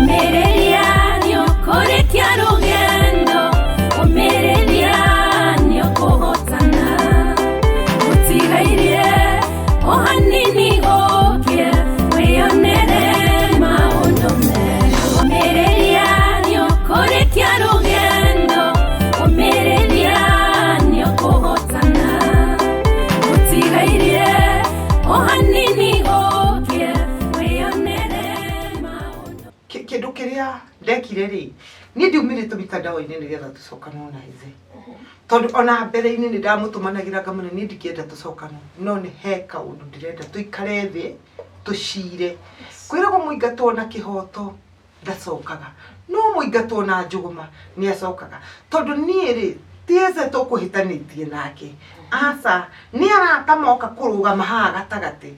Ũmĩrĩria nĩũkũrĩkia rũgendo, ũmĩrĩria nĩũkũhotana. Gũtigairie o hanini ũkĩe, wĩonere maũndũ merũ. Ũmĩrĩria nĩũkũrĩkia rũgendo, ũmĩrĩria nĩũkũhotana. Gũtigairie o hanini ũkĩe, wĩonere maũndũ. Kĩndũ kĩrĩa ndekire rĩ, niĩ ndiumĩrĩte mitandao-inĩ nĩgetha tũcokanwo na ithe, tondũ ona mbere-inĩ nĩ ndamũtũmanagĩra ngamwĩra niĩ ndingĩenda tũcokanwo, no nĩ he kaũndũ ndĩrenda tũikare thĩ tũcire. Kwĩragwo mũingatwo na kĩhoto ndacokaga, no mũingatwo na njũgũma nĩ acokaga. Tondũ niĩ rĩ, ti Eze tũkũhĩtanĩtie nake, aca, nĩ arata moka kũrũgama haha gatagatĩ,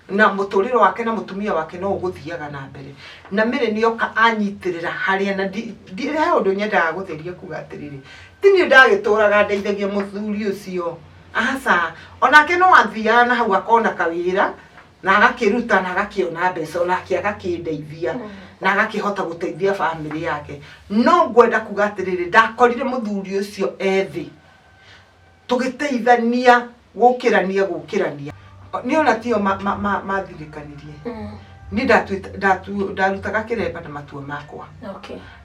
na mũtũrĩre wake na mũtumia wake no ũgũthiaga na mbere. Na Mary nĩoka anyitĩrĩra harĩa, na he ũndũ nyendaga gũtheria kuga atĩrĩrĩ, ti niĩ ndagĩtũraga ndeithagia mũthuri ũcio, aca, onake no athiaga na hau akona kawĩra na agakĩruta na agakĩona mbeca, onake agakĩndeithia na agakĩhota gũteithia bamĩrĩ yake. No ngwenda kuga atĩrĩrĩ, ndakorire mũthuri ũcio ethĩ tũgĩteithania gũkĩrania gũkĩrania, nĩ ona tio mathirĩkanirie. Niĩ ndarutaga kĩremba na matua makwa.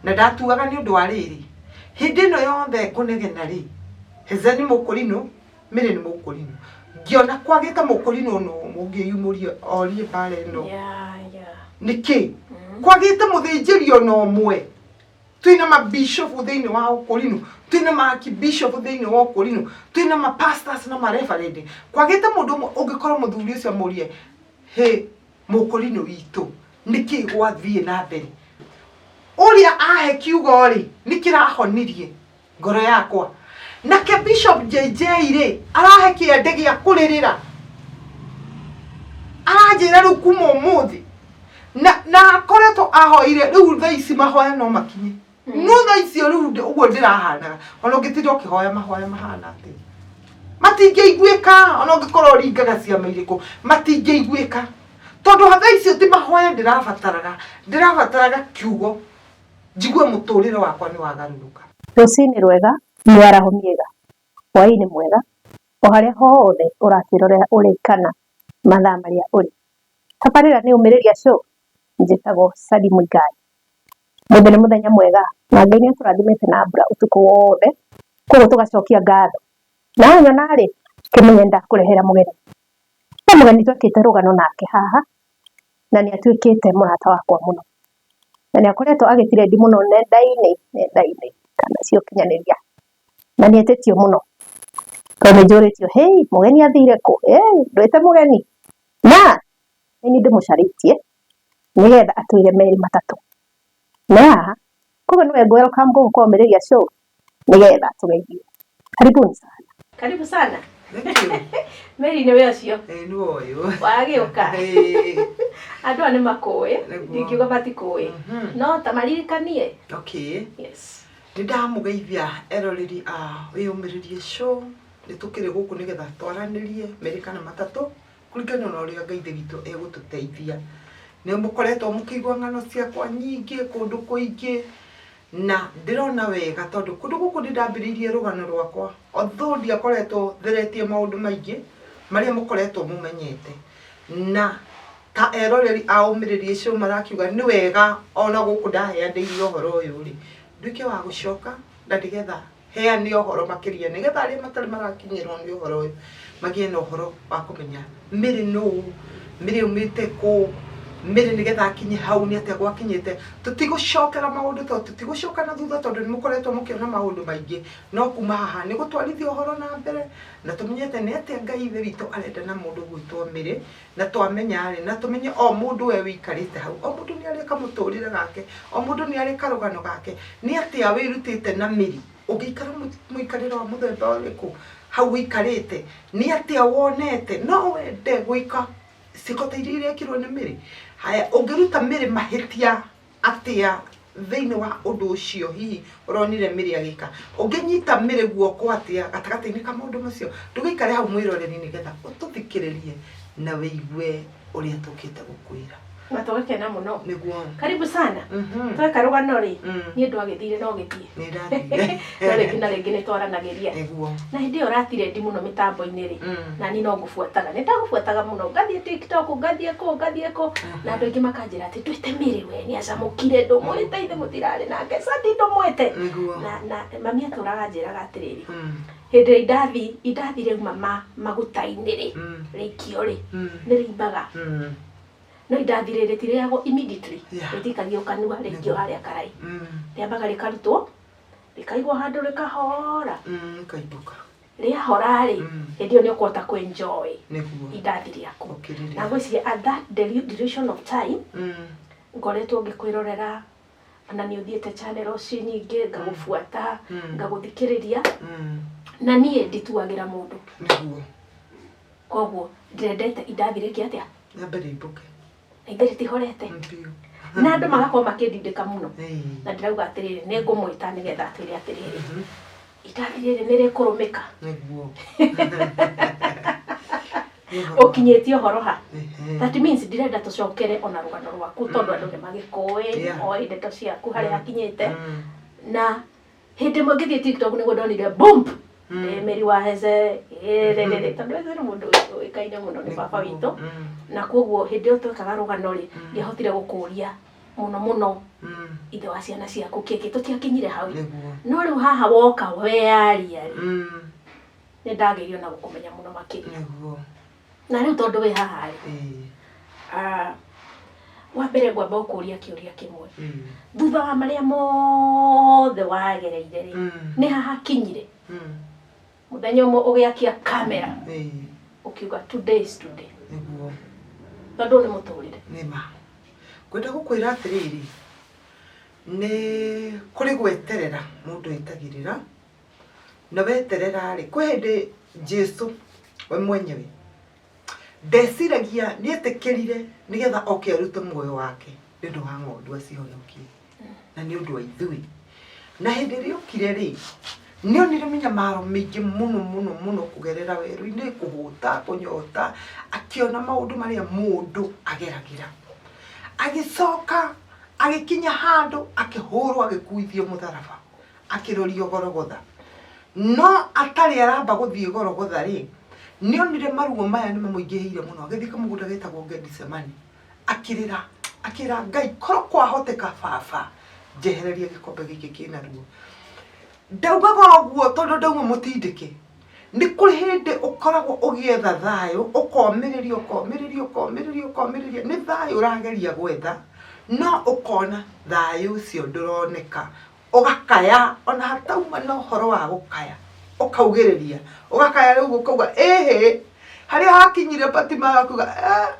Na ndatuaga nĩ ũndũ wa rĩrĩ, hĩndĩ ĩno yothe ngũnegena rĩ, Heze nĩ mũkũrinũ, Mary nĩ mũkũrinũ, ngĩona kwagĩte mũkũrinũ no mũngĩyumũria orie mbara ĩno. Nĩkĩ kwagĩte mũthĩnjĩri ona ũmwe? Twĩna mabishop thĩinĩ wa ũkũrinũ, twĩna maarchbishop thĩinĩ wa ũkũrinũ, twĩna mapastors na mareverend. Kwagĩte mũndũ ũmwe ũngĩkorwo mũthuri ũcio amũrie, hĩ mũkũrinũ witũ, nĩkĩ gwathiĩ na mbere? Ũrĩa ahe kiugo rĩ, nĩ kĩrahonirie ngoro yakwa. Nake Bishop JJ rĩ, arahe kĩande gĩa kũrĩrĩra, aranjĩra rĩu kuma ũmũthĩ na akoretwo ahoire rĩu thaa ici mahoya no makinye, no thaa icio rĩu ũguo ndĩrahanaga, ona ũngĩtinda ũkĩhoya mahoya mahana atĩa, matingĩiguĩka. Ona ũngĩkorwo ũringaga ciama irĩkũ, matingĩiguĩka, tondũ thaa icio ti mahoya ndĩrabataraga, ndĩrabataraga kiugo njigue mũtũrĩre wakwa nĩ wagarũrũka. Rũcinĩ rwega, mĩaraho mĩega, hwaĩ-inĩ mwega, o harĩa hothe ũratwĩrorera ũrĩ kana mathaa marĩa ũrĩ. Tabarĩra nĩ Ũmĩrĩria Show, njĩtagwo Sally Muigai. Mũthĩ nĩ mũthenya mwega na Ngai nĩ atũrathimĩte na mbura ũtukũ wothe, koguo tũgacokia ngatho. Na wanyona rĩ, kĩmenye ndakũrehera mũgeni. He mũgeni twekĩte rũgano nake haha, na nĩ atuĩkĩte mũrata wakwa mũno. Na nĩ akoretwo agĩtrend mũno nenda-inĩ kana cia ũkinyanĩria. Na nĩ etĩtio mũno. Tondũ nĩ njũrĩtio, hey, mũgeni athire kũ? Hey, ndwĩte mũgeni. Na nĩ niĩ ndĩmũcarĩtie nĩgetha atwĩre merĩ matatũ. Na haha, koguo nĩwe ngũ welcome gũkũ kwa Ũmĩrĩria Show nĩgetha tũgeithie. Karibuni sana. Karibu sana. Thank you. Mary nĩwe ũcio. Ĩĩ, nĩwe ũyũ. Wagĩũka. Ĩĩ. Andũ aya nĩ makũĩ. Nĩguo. Ndingiuga matikũĩ. No ta maririkanie. Okay. Yes. Nĩ ndamũgeithia eroreri a Wĩyũmĩrĩrie Show. Nĩ tũkĩrĩ gũkũ nĩgetha twaranĩrie merĩ kana matatũ kũringana na ũrĩa Ngai Ithe witũ egũtũteithia. Nĩ mũkoretwo mũkĩigua ng'ano ciakwa nyingĩ kũndũ kũingĩ, na ndĩrona wega tondũ kũndũ gũkũ nĩ ndambĩrĩirie rũgano rwakwa, although ndiakoretwo theretie maũndũ maingĩ marĩa mũkoretwo mũmenyete. Na ta eroreri a Ũmĩrĩrie Show marakiuga nĩ wega ona gũkũ ndaheanĩire ũhoro ũyũ rĩ, nduĩke wa gũcoka na nĩgetha heane ũhoro makĩria, nĩgetha arĩa matarĩ marakinyĩrwo nĩ ũhoro ũyũ magĩe na ũhoro wa kũmenya Mary nũ, Mary aumĩte kũ, Mary nĩgetha akinye hau nĩ atĩa gwakinyĩte. Tũtigũcokera maũndũ tondũ tũtigũcoka na thutha, tondũ nĩ mũkoretwo mũkĩona maũndũ maingĩ, no kuma haha nĩ gũtwarithia ũhoro na mbere na tũmenyete nĩ atĩa Ngai Ithe witũ arenda na mũndũ gwĩtwo Mary. Na twamenya rĩ, na tũmenye o mũndũ we wĩikarĩte hau, o mũndũ nĩ arĩ kamũtũrĩre gake, o mũndũ nĩ arĩ karũgano gake, nĩ atĩa wĩrutĩte na Mary, ũngĩikara mũikarĩre wa mũthemba ũrĩkũ hau ũikarĩte, nĩ atĩa wonete, no wende gwĩka ciĩko ta iria irekirwo nĩ Mary. Haya, ũngĩruta Mary mahĩtia atĩa thĩinĩ wa ũndũ ũcio hihi ũronire Mary agĩka? Ũngĩnyita Mary guoko atĩa gatagatĩ-inĩ ka maũndũ macio? Ndũgĩikare hau mwĩroreri nĩgetha ũtũthikĩrĩrie na wĩigue ũrĩa tũkĩte gũkwĩra. Na tũgakena mũno. Nĩguo. Karibu sana. Tweka rũgano rĩ, niĩ ndwagĩthire no gĩthiĩ. Nĩ ndathire. No rĩngĩ na rĩngĩ nĩ twaranagĩria. Nĩguo. Na hĩndĩ ĩyo ũratirendi mũno mĩtambo-inĩ rĩ, na niĩ no ngũbuataga. Nĩ ndagũbuataga mũno. Ngathiĩ TikTok, ngathiĩ kũ, ngathiĩ kũ. Na andũ aingĩ makanjĩra atĩ twĩte Mary we nĩ acamũkire, ndũmwĩte ithe mũtirarĩ nake. Sati ndũmwĩte. Nĩguo. Na mami atũraga anjĩraga atĩrĩrĩ, hĩndĩ ĩrĩa indathi rĩauma maguta-inĩ rĩ, rĩikio rĩ, nĩ rĩimbaga. No indathi rĩ rĩtirĩagwo immediately. Rĩtikagio kanua, rĩikio harĩa karai. Rĩambaga rĩkarutwo, rĩkaigwo handũ rĩkahora. Rĩkaimbũka. Rĩahora rĩ, hĩndĩ ĩyo nĩ ũkũhota kũ enjoy Nĩguo. indathi rĩaku. Ũkĩrĩrĩa. Na ngwĩciria at that duration of time, ngoretwo ngĩkwĩrorera, ona nĩ ũthiĩte channel ci nyingĩ, ngagũbuata, ngagũthikĩrĩria, na niĩ ndituagĩra mũndũ. Nĩguo. Koguo ndĩrendete indathi rĩke atĩa? Rĩambe rĩimbũke. Na ithe rĩtihorete. Biũ. Na andũ magakorwo makĩndindĩka mũno. Ĩĩ. Na ndĩrauga atĩrĩrĩ, nĩ ngũmwĩta nĩgetha atwĩre atĩrĩrĩ, indathi rĩrĩ nĩ rĩkũrũmĩka. Nĩguo. Ũkinyĩtie ũhoro ha? Ehe. That means ndĩrenda tũcokere ona rũgano rwaku tondũ andũ nĩ magĩkũĩ, oĩ ndeto ciaku harĩa hakinyĩte. Na hĩndĩ ĩmwe ngĩthiĩ TikTok nĩguo ndonire boom. Mary wa Heze, rĩrĩrĩ, tondũ Heze nĩ mũndũ ũĩkaine mũno, nĩ baba witũ. Na koguo hĩndĩ ĩyo twekaga rũgano rĩ, ndiahotire gũkũria mũno mũno ithe wa ciana ciaku kĩkĩ, tũtiakinyire hau. Nĩguo. No rĩu haha woka weyaria rĩ, nĩ ndagĩirio na gũkũmenya mũno makĩria. Nĩguo. Na rĩu tondũ wĩ haha rĩ, wa mbere ngwamba gũkũria kĩũria kĩmwe. Thutha wa marĩa mothe wagereire rĩ, nĩ hahakinyire mũthenya ũmwe ũgĩakia kamera ũkiuga today is today. Nĩguo. Tondũ nĩ mũtũrĩre. Nĩ ma. Ngwenda gũkwĩra atĩrĩrĩ, nĩ kũrĩ gweterera mũndũ etagĩrĩra, na weterera rĩ, kwĩ hĩndĩ Jesu we mwenyewe ndeciragia nĩetĩkĩrire nĩgetha oke arute muoyo wake nĩ ũndũ wa ng'ondu acihonokie na nĩ ũndũ wa ithuĩ. Na hĩndĩ ĩrĩa okire rĩ, nĩonire mĩnyamaro mĩingĩ mũno mũno mũno kũgerera werũ-inĩ, kũhũta, kũnyota, akĩona maũndũ marĩa mũndũ ageragĩra. Agĩcoka agĩkinya handũ akĩhũrwo agĩkuithio mũtharaba, akĩrorio Gorogotha. No atarĩ aramba gũthiĩ Gorogotha rĩ, nĩonire maruo maya nĩ mamũingĩhĩire mũno, agĩthiĩ kamũgũnda getagwo Gethsemane, akĩrĩra, akĩra Ngai, korwo kwahoteka baba, njehereria gĩkombe gĩkĩ kĩna ruo. Ndaugaga ũguo tondũ ndauma mũtindĩke. Nĩ kũrĩ hĩndĩ ũkoragwo ũgĩetha thayũ, ũkomĩrĩria, ũkomĩrĩria, ũkomĩrĩria, ũkomĩrĩria, nĩ thayũ ũrageria gwetha, no ũkona thayũ ũcio ndũroneka. Ũgakaya, ona hatauma na ũhoro wa gũkaya, ũkaugĩrĩria, ũgakaya rĩu ũkauga ĩhĩ, harĩa hakinyire Fatima agakuga,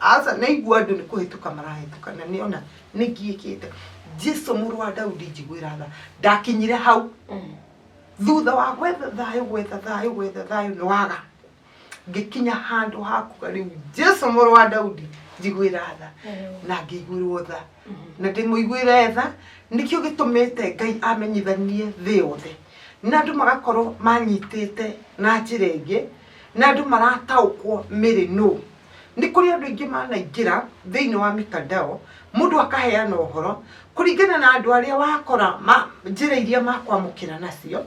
aca nĩ aigua andũ nĩ kũhĩtũka marahĩtũka na nĩona nĩ ngiĩkĩte. Jesu mũrũ wa Daudi njiguĩra tha. Ndakinyire hau. Thutha wa gwetha thayũ, gwetha thayũ, gwetha thayũ nĩ waga. Ngĩkinya handũ ha kuga rĩu Jesu mũrũ wa Daudi njiguĩra tha. Na ngĩiguĩrwo tha. Na ndĩmũiguĩre tha, nĩkĩo gĩtũmĩte Ngai amenyithanie thĩ yothe. Na andũ magakorwo manyitĩte na njĩra ĩngĩ, na andũ marataũkwo Mary nũ. Nĩ kũrĩ andũ aingĩ manaingĩra thĩinĩ wa mitandao, mũndũ akaheana ũhoro kũringana na andũ arĩa wakora njĩra iria makwamũkĩra nacio.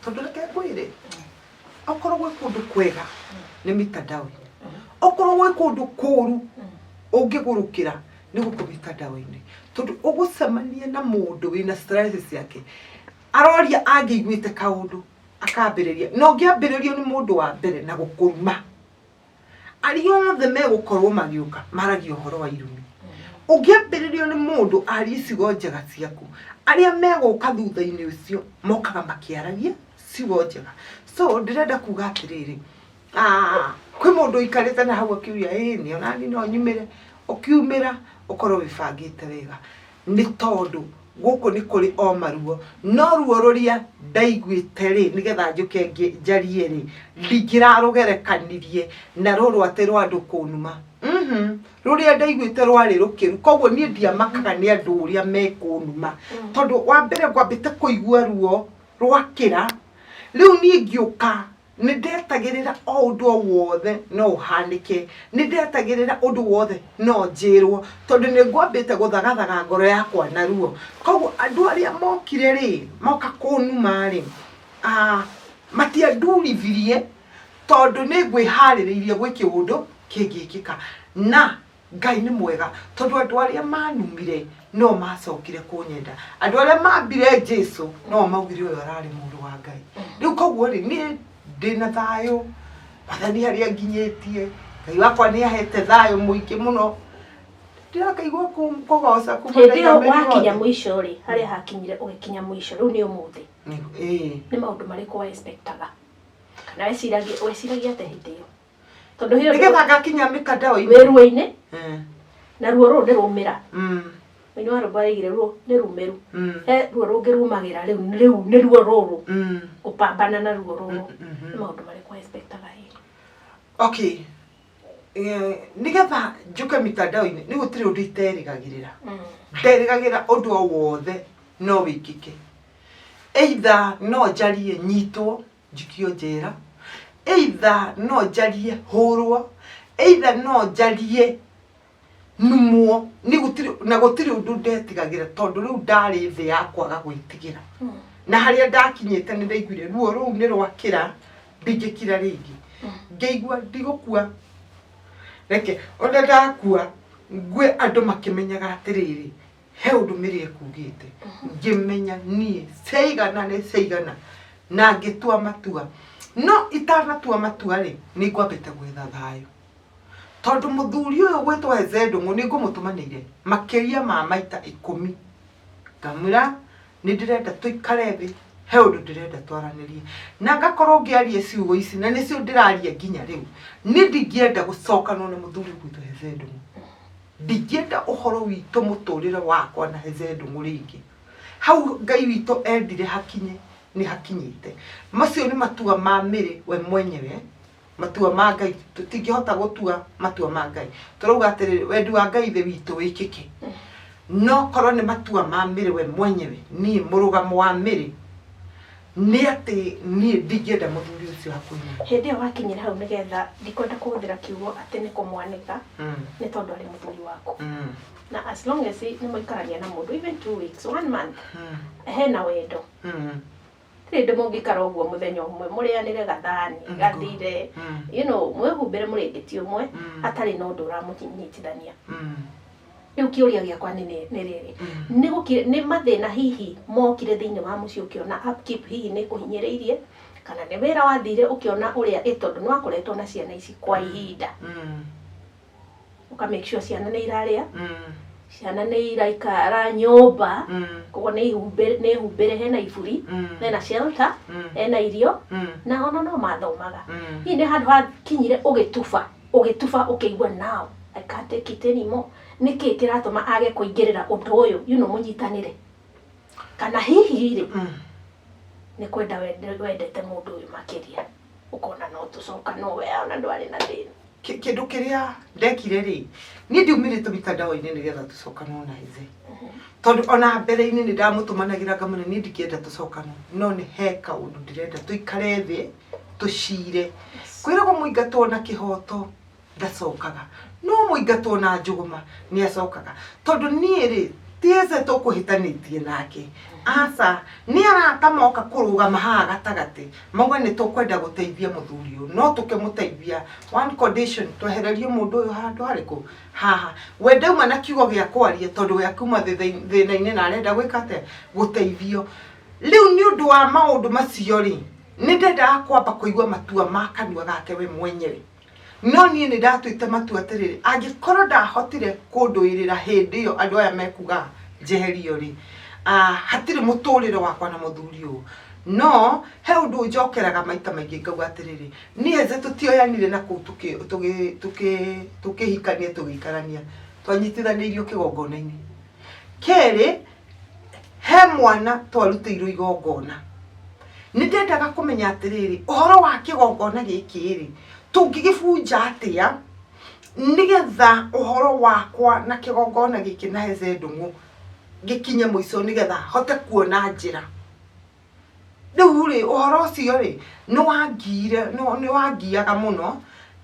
Tondũ reke ngwĩre, okorwo gwĩ kũndũ kwega nĩ mitandao-inĩ, okorwo gwĩ kũndũ kũru ũngĩgũrũkĩra nĩ gũkũ mitandao-inĩ, tondũ ũgũcemania na mũndũ wĩna stress ciake, aroria angĩiguĩte kaũndũ akambĩrĩria, na ũngĩambĩrĩrio nĩ mũndũ wa mbere na gũkũruma, arĩa othe megũkorwo magĩũka maragia ũhoro wa irumi. Ũngĩambĩrĩrio nĩ mũndũ arie ciugo njega ciaku, arĩa megũka thutha-inĩ ũcio mokaga makĩaragia ciugo njega. So ndĩrenda kuga atĩrĩrĩ, kwĩ mũndũ ũikarĩte na hau akiuria, ĩĩ nĩ onani no nyumĩre, ũkiumĩra ũkorwo wĩbangĩte wega, nĩ tondũ gũkũ nĩ kũrĩ o maruo, no ruo rũrĩa ndaiguĩte rĩ, nĩgetha njũke njarie rĩ, ndingĩrarũgerekanirie na rũrũ atĩ rwa andũ kũnuma. Rũrĩa ndaiguĩte rwarĩ rũkĩru, koguo niĩ ndiamakaga nĩ andũ ũrĩa mekũnuma, tondũ wa mbere ngwambĩte kũigua ruo rwakĩra, rĩu niĩ ngĩũka Nĩ ndetagĩrĩra o ũndũ o wothe no ũhanĩke, nĩ ndetagĩrĩra ũndũ wothe no njĩrwo, tondũ nĩ ngwambĩte gũthagathaga ngoro yakwa na ruo. Koguo andũ arĩa mokire rĩ, moka kũnuma rĩ, matiandurithirie tondũ nĩ ngwĩharĩrĩirie gwĩ kĩũndũ kĩngĩkĩka. Na Ngai nĩ mwega tondũ andũ arĩa manumire no macokire kũnyenda. Andũ arĩa mambire Jesu no maugire ũyũ ararĩ mũndũ wa Ngai. Rĩu koguo rĩ, niĩ ndĩna thayũ, Mwathani harĩa anginyĩtie, Ngai wakwa nĩ ahete thayũ mũingĩ mũno. Ndirakaigua kũgoca kuma Hĩndĩ ĩyo ndaiga mĩrigo wakinya thĩ. mũico rĩ, harĩa hakinyire ũgĩkinya mũico, rĩu nĩ ũmũthĩ. Ĩĩ. Nĩ maũndũ marĩkũ wa expectaga? Kana weciragia weciragia atĩa hĩndĩ ĩyo? Tondũ hĩyo Nĩgetha ngakinya mĩtandao-inĩ. wĩ ruo-inĩ Eh. na ruo rũrũ nĩ rũmĩra. Mũini wa rwĩmbo araigire ruo nĩ rumĩru. He ruo rũngĩ rumagĩra rĩu rĩu nĩ ruo rũrũ. Gũpambana na ruo rũrũ. Nĩ maũndũ marĩkũ wa expectaga hihi? Okay. Nĩgetha njũke mitandao-inĩ nĩ gũtirĩ ũndũ iterĩgagĩrĩra. Nderĩgagĩrĩra ũndũ o wothe no wĩkĩke. Either no njarie nyitwo njikio njera, either no njarie hũrwo, either no njarie numwo, nĩ gũtirĩ na gũtirĩ ũndũ ndetigagĩra tondũ rĩu ndarĩ thĩ ya kwaga gwĩtigĩra. Na harĩa ndakinyĩte nĩ ndaiguire ruo rũu nĩ rwakĩra ndingĩkira rĩngĩ. Ngĩigua ndigũkua, reke ona ndakua ngue andũ makĩmenyaga atĩrĩrĩ, he ũndũ Mary ekugĩte. Ngĩmenya niĩ ciaigana nĩ ciaigana na ngĩtua matua. No itanatua matua rĩ, nĩ ngwambĩte gwetha thayũ. Tondũ mũthuri ũyũ gwĩtwo Hezee Ndũng'ũ nĩ ngũmũtũmanĩire makĩria ma maita ikũmi. Ngamwĩra nĩ ndĩrenda tũikare thĩ, he ũndũ ndĩrenda twaranĩrie. Na ngakorwo ngĩaria ciugo ici na nĩcio ndĩraria nginya rĩu. Niĩ ndingĩenda gũcokanwo na mũthuri ũgwĩtwo Hezee Ndũng'ũ. Ndingĩenda ũhoro witũ mũtũrĩre wakwa na Hezee Ndũng'ũ rĩngĩ. Hau Ngai witũ endire hakinye nĩ hakinyĩte. Macio nĩ matua ma Mary we mwenyewe, matua ma Ngai tũtingĩhota gũtua matua ma Ngai. Tũrauga atĩrĩrĩ, wendi wa Ngai thĩ witũ wĩkĩke. No korwo nĩ matua ma Mary we mwenyewe, niĩ mũrũgamo wa Mary nĩ atĩ niĩ ndingĩenda mũthuri ũcio hakuhĩ na niĩ. Hĩndĩ ĩyo wakinyire hau nĩgetha, ndikwenda kũhũthĩra kiugo atĩ nĩ kũmwanĩka, nĩ tondũ arĩ mũthuri waku. Na as long as nĩ mwaikarania na mũndũ even 2 weeks, one month, hena wendo. Tirĩ hĩndĩ mũngĩikara ũguo mũthenya ũmwe mũrĩanĩre gathani gathire, mwĩhumbĩre mũrĩngĩti ũmwe hatarĩ na ũndũ ũramũnyitithania. Rĩu kĩũria gĩakwa nĩ nĩ rĩrĩ, nĩ gũkire nĩ mathĩna hihi mokire thĩinĩ wa mũciĩ ũkĩona upkeep hihi nĩ kũhinyĩrĩirie, kana nĩ wĩra wathire ũkĩona ũrĩa ĩ tondũ nĩ wakoretwo na ciana ici kwa ihinda, ũka make sure ciana nĩ irarĩa, ciana nĩ iraikara nyũmba, koguo nĩ ihumbĩre, nĩ humbĩre, hena iburi, hena shelter, hena irio, na ona no mathomaga. Hihi nĩ handũ hakinyire ũgĩtuba ũgĩtuba ũkĩigua now I can't take it anymore, nĩkĩ kĩratũma age kũingĩrĩra ũndũ ũyũ mũnyitanĩre, kana hihi rĩ nĩ kwenda wendete mũndũ ũyũ makĩria ũkona no tũcoka no we ona ndwarĩ na thĩna? Kĩndũ kĩrĩa ndekire rĩ, niĩ ndiumĩrĩte mitandao-inĩ nĩgetha tũcokanwo na Hezee, tondũ ona mbere-inĩ nĩ ndamũtũmanagĩra ngamwĩra niĩ ndingĩenda tũcokanwo, no nĩ he kaũndũ ndĩrenda tũikare thĩ tũcire. Kwĩragwo mũingatwo na kĩhoto ndacokaga, no mũingatwo na njũgũma nĩ acokaga. Tondũ niĩ rĩ, ti Hezee tũkũhĩtanĩtie nake, aca, nĩ arata moka kũrũgama haha gatagatĩ mauga nĩ tũkwenda gũteithia mũthuri ũyũ, no tũkĩmũteithia one condition, twehererie mũndũ ũyũ handũ harĩkũ haha. We ndauma na kiugo gĩa kwaria tondũ we akiuma thĩna-inĩ na arenda gwĩka atĩa, gũteithio. Rĩu nĩ ũndũ wa maũndũ macio rĩ, nĩ ndendaga kwamba kũigua matua ma kanua gake we mwenyewe. No niĩ nĩ ndatuĩte matua atĩrĩrĩ, angĩkorwo ndahotire kũndũĩrĩra hĩndĩ ĩyo andũ aya mekuga njeherio rĩ, hatirĩ mũtũrĩre wakwa na mũthuri ũyũ. No he ũndũ njokeraga maita maingĩ ngauga atĩrĩrĩ, niĩ Hezee tũtioyanire na kũu tũkĩhikania tũgĩikarania, twanyitithanĩirio kĩgongona-inĩ. Kerĩ, he mwana twarutĩirwo igongona. Nĩ ndendaga kũmenya atĩrĩrĩ, ũhoro wa kĩgongona gĩkĩ rĩ, tũngĩgĩbunja atĩa nĩgetha ũhoro wakwa na kĩgongona gĩkĩ na Hezee Ndũng'ũ gĩkinye mũico, nĩgetha hote kuona njĩra. Rĩu rĩ, ũhoro ũcio rĩ, nĩ wangiire, nĩ wangiaga mũno,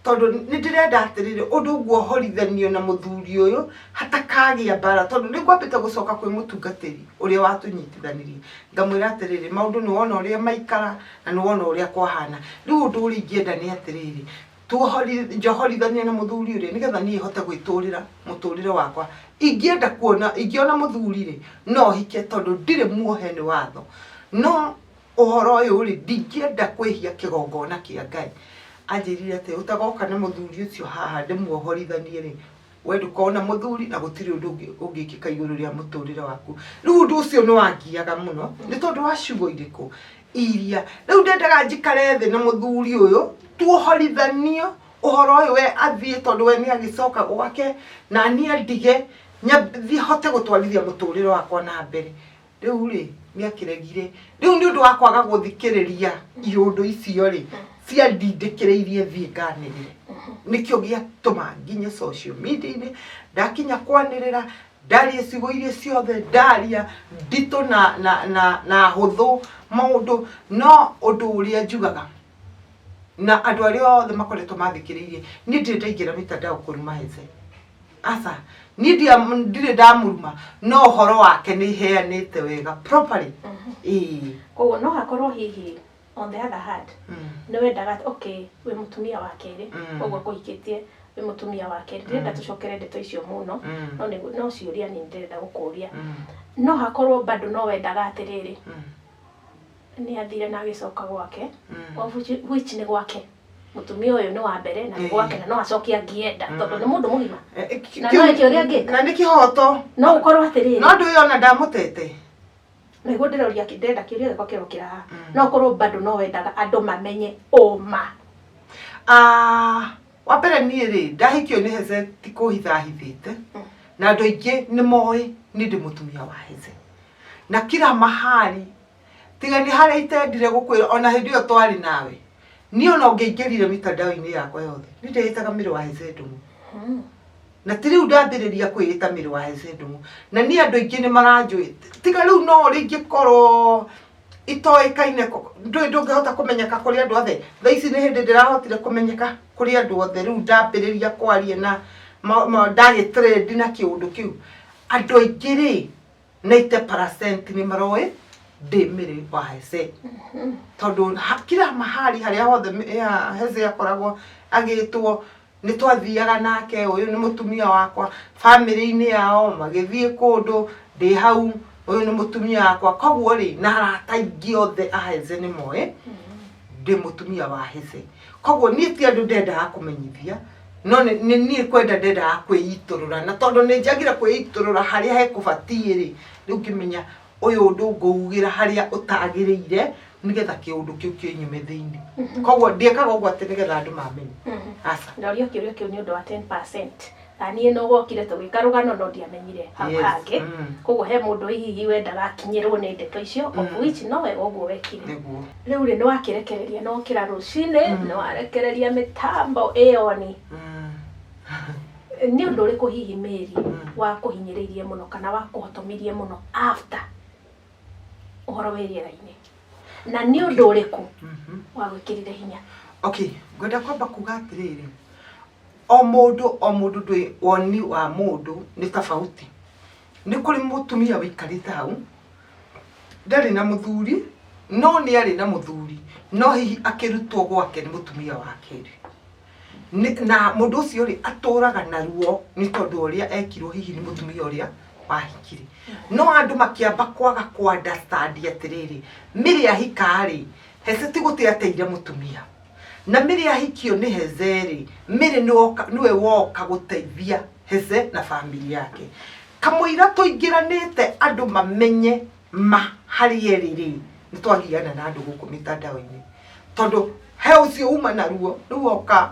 tondũ nĩ ndĩrenda atĩrĩrĩ, ũndũ ũguo ũhorithanio na mũthuri ũyũ, hatakagĩa mbara, tondũ nĩ ngwambĩte gũcoka kwĩ mũtungatĩri ũrĩa watũnyitithanirie, ngamwĩra atĩrĩrĩ, maũndũ nĩ wona ũrĩa maikara, na nĩ wona ũrĩa kwahana. Rĩu ũndũ ũrĩa ingĩenda nĩ atĩrĩrĩ, njohorithanie na mũthuri ũrĩa, nĩgetha niĩ hote gwĩtũrĩra mũtũrĩre wakwa. Ingĩenda kuona, ingĩona mũthuri rĩ, no hike, tondũ ndirĩ muohe nĩ watho. No ũhoro ũyũ rĩ, ndingĩenda kwĩhia kĩgongona kĩa Ngai. Anjĩrire atĩ ũtagoka na mũthuri ũcio haha ndĩmuohorithanie rĩ, we ndũkona mũthuri na gũtirĩ ũndũ ũngĩkĩka igũrũ rĩa mũtũrĩre waku. Rĩu ũndũ ũcio nĩ wangiaga mũno, nĩ tondũ wa ciugo irĩkũ iria rĩu ndendaga njikare thĩ na mũthuri ũyũ, tuohorithanio ũhoro ũyũ, we athiĩ, tondũ we nĩ agĩcoka gwake, na niĩ andige thiĩ hote gũtwarithia mũtũrĩre wakwa na mbere. Rĩu rĩ, nĩ akĩregire. Rĩu nĩ ũndũ wa kwaga gũthikĩrĩria iũndũ icio rĩ, ciandindĩkĩrĩirie thiĩ nganĩrĩre. Nĩkĩo gĩatũma nginye social media-inĩ. Ndakinya kwanĩrĩra, ndaria ciugo iria ciothe ndaria, nditũ na hũthũ maũndũ. No ũndũ ũrĩa njugaga na andũ arĩa othe makoretwo mathikĩrĩirie, niĩ ndirĩ ndaingĩra mitandao kũruma Heze, aca. Niĩ ndirĩ ndamũruma, no ũhoro wake nĩ heanĩte wega properly, ĩĩ. Koguo no hakorwo hihi on the other hand nĩ wendaga atĩ, okay, wĩ mũtumia wa kerĩ, koguo akũhikĩtie wĩ mũtumia wa kerĩ. Ndĩrenda tũcokere ndeto icio mũno, no no ciũria nini ndĩrenda gũkũria. No hakorwo bado no wendaga atĩrĩrĩ, nĩ athire na agĩcoka gwake, of which nĩ gwake, mũtumia ũyũ nĩ wa mbere na nĩ gwake, na no acoke angĩenda, tondũ nĩ mũndũ mũgima. Na no eke ũrĩa angĩka. Na nĩ kĩhoto. No ũkorwo atĩrĩrĩ, No ndũ ũyũ ona ndamũtete. Nĩguo ndĩroria, ndĩrenda kĩũria gĩakwa kĩrokĩra haha. No ũkorwo bado no wendaga andũ mamenye ũma? Ah, wa mbere niĩ rĩ, ndahikio nĩ Heze ti kũhitha hithĩte, na andũ aingĩ nĩ moĩ niĩ ndĩ mũtumia wa Heze na kila mahali, tiga nĩ harĩa itendire gũkwĩra. Ona hĩndĩ ĩyo twarĩ nawe, niĩ ona ũngĩaingĩrire mitandao-inĩ yakwa yothe, niĩ ndĩĩtaga Mĩrĩ wa Heze Ndung'u. Na ti rĩu ndambĩrĩria kwĩĩta Mĩrĩ wa Heze Ndung'u, na niĩ andũ aingĩ nĩ maranjũĩ, tiga rĩu no ũrĩa ingĩkorwo itoĩkaine, ndũĩ ndũngĩhota kũmenyeka kũrĩ andũ othe. Thaa ici nĩ hĩndĩ ndĩrahotire kũmenyeka kũrĩ andũ othe. Rĩu ndambĩrĩria kwaria na ndagĩ trend na kĩũndũ kĩu, andũ aingĩ rĩ, 90% nĩ maroĩ ndĩ Mĩrĩ wa Heze, tondũ kila mahali harĩa hothe Heze akoragwo agĩtwo, nĩ twathiaga nake, ũyũ nĩ mũtumia wakwa. Bamĩrĩ-inĩ yao magĩthiĩ kũndũ, ndĩ hau, ũyũ nĩ mũtumia wakwa. Koguo rĩ, na arata aingĩ othe a Heze nĩ moĩ ndĩ mũtumia wa Heze. Koguo niĩ ti andũ ndendaga kũmenyithia, no nĩ niĩ kwenda ndendaga kwĩitũrũra, na tondũ nĩ njagire kwĩitũrũra harĩa hekũbatiĩ rĩ, rĩu ngĩmenya ũyũ ũndũ ngũugĩra harĩa ũtagĩrĩire, nĩgetha kĩũndũ kĩu kĩnyume thĩinĩ. Koguo ndiĩkaga ũguo atĩ nĩgetha andũ mamenye, aca. Ndorio kĩũria kĩu nĩ ũndũ wa 10%, na niĩ no wokire tũgĩka rũgano no ndiamenyire hau hangĩ. Koguo he mũndũ hihi wendaga akinyĩrwo nĩ ndeto icio, of which no wega ũguo wekire. Nĩguo. Rĩu rĩ, nĩ wakĩrekereria, no kĩra rũcinĩ nĩ warekereria mĩtambo ĩyoni. Nĩ ũndũ ũrĩkũ hihi Mary wakũhinyĩrĩirie mũno kana wakũhotomirie mũno after ũhoro wĩ rĩera-inĩ, na nĩ ũndũ ũrĩkũ wagwĩkĩrire hinya? Okay, ngwenda kwamba kuga atĩrĩrĩ, o mũndũ o mũndũ, ndwĩ woni wa mũndũ nĩ tofauti. Nĩ kũrĩ mũtumia wĩikarĩte hau ndarĩ na mũthuri, no nĩ arĩ na mũthuri, no hihi akĩrutwo gwake nĩ mũtumia wa kerĩ. Na mũndũ ũcio rĩ, atũraga na ruo nĩ tondũ ũrĩa ekirwo hihi nĩ mũtumia ũrĩa wahikire. No andũ makĩamba kwaga ku understand atĩrĩrĩ, Mĩrĩ ahika rĩ, Heze ti gũte ateire mũtumia, na Mĩrĩ ahikio nĩ Heze rĩ, Mĩrĩ nĩwe woka gũteithia Heze na bamĩrĩ yake. Kamũira tũingĩranĩte andũ mamenye ma harĩa ĩrĩ rĩ, nĩ twagiana na andũ gũkũ mitandao-inĩ, tondũ he ũcio uma na ruo rĩu oka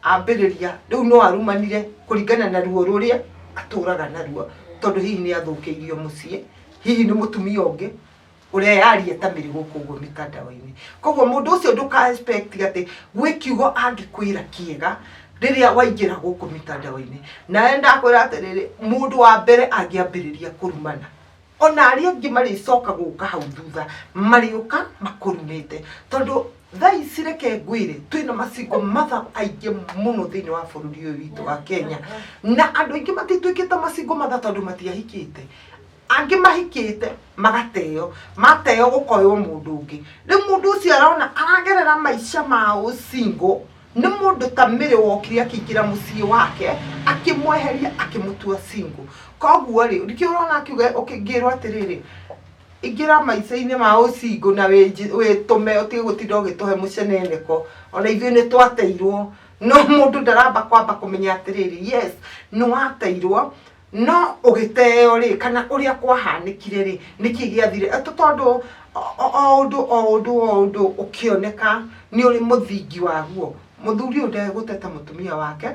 ambĩrĩria, rĩu no arumanire kũringana na ruo rũrĩa atũraga naruo, tondũ hihi nĩ athũkĩirio mũciĩ, hihi nĩ mũtumia ũngĩ ũreyaria ta mĩrĩ gũkũ ũguo mitandao-inĩ. Koguo mũndũ ũcio ndũka expect atĩ gwĩ kiugo angĩkwĩra kĩega rĩrĩa waingĩra gũkũ mitandao-inĩ. Nawe ndakwĩra atĩrĩrĩ, mũndũ wa mbere angĩambĩrĩria kũrumana, Ona arĩa angĩ marĩcoka gũka hau thutha marĩũka makũrumĩte, tondũ thaa ici reke ngwĩre twĩna macingo matha aingĩ mũno thĩinĩ wa bũrũri ũyũ witũ wa Kenya, na andũ aingĩ matituĩkĩte macingo matha tondũ matiahikĩte. Angĩ mahikĩte magateo, mateo gũkoywo mũndũ ũngĩ. Rĩu mũndũ ũcio arona aragerera maica ma ũcingo nĩ mũndũ ta Mary wokire akĩingĩra mũciĩ wake akĩmweheria akĩmũtua single. Koguo rĩ, nĩkĩo ũrona akiuga ngĩrwo atĩrĩrĩ, ingĩra maica-inĩ ma ũcingo na wĩtũme ũtige gũtinda ũgĩtũhe mũceneneko. Ona ithuĩ nĩ twateirwo, no mũndũ ndaramba kwamba kũmenya atĩrĩrĩ, yes nĩ wateirwo, no ũgĩteo rĩ, kana ũrĩa kwahanĩkire rĩ, nĩkĩ gĩathire? Tondũ o ũndũ o ũndũ o ũndũ ũkĩoneka nĩ ũrĩ mũthingi waguo. Mũthuri ũyũ ndegũteta mũtumia wake,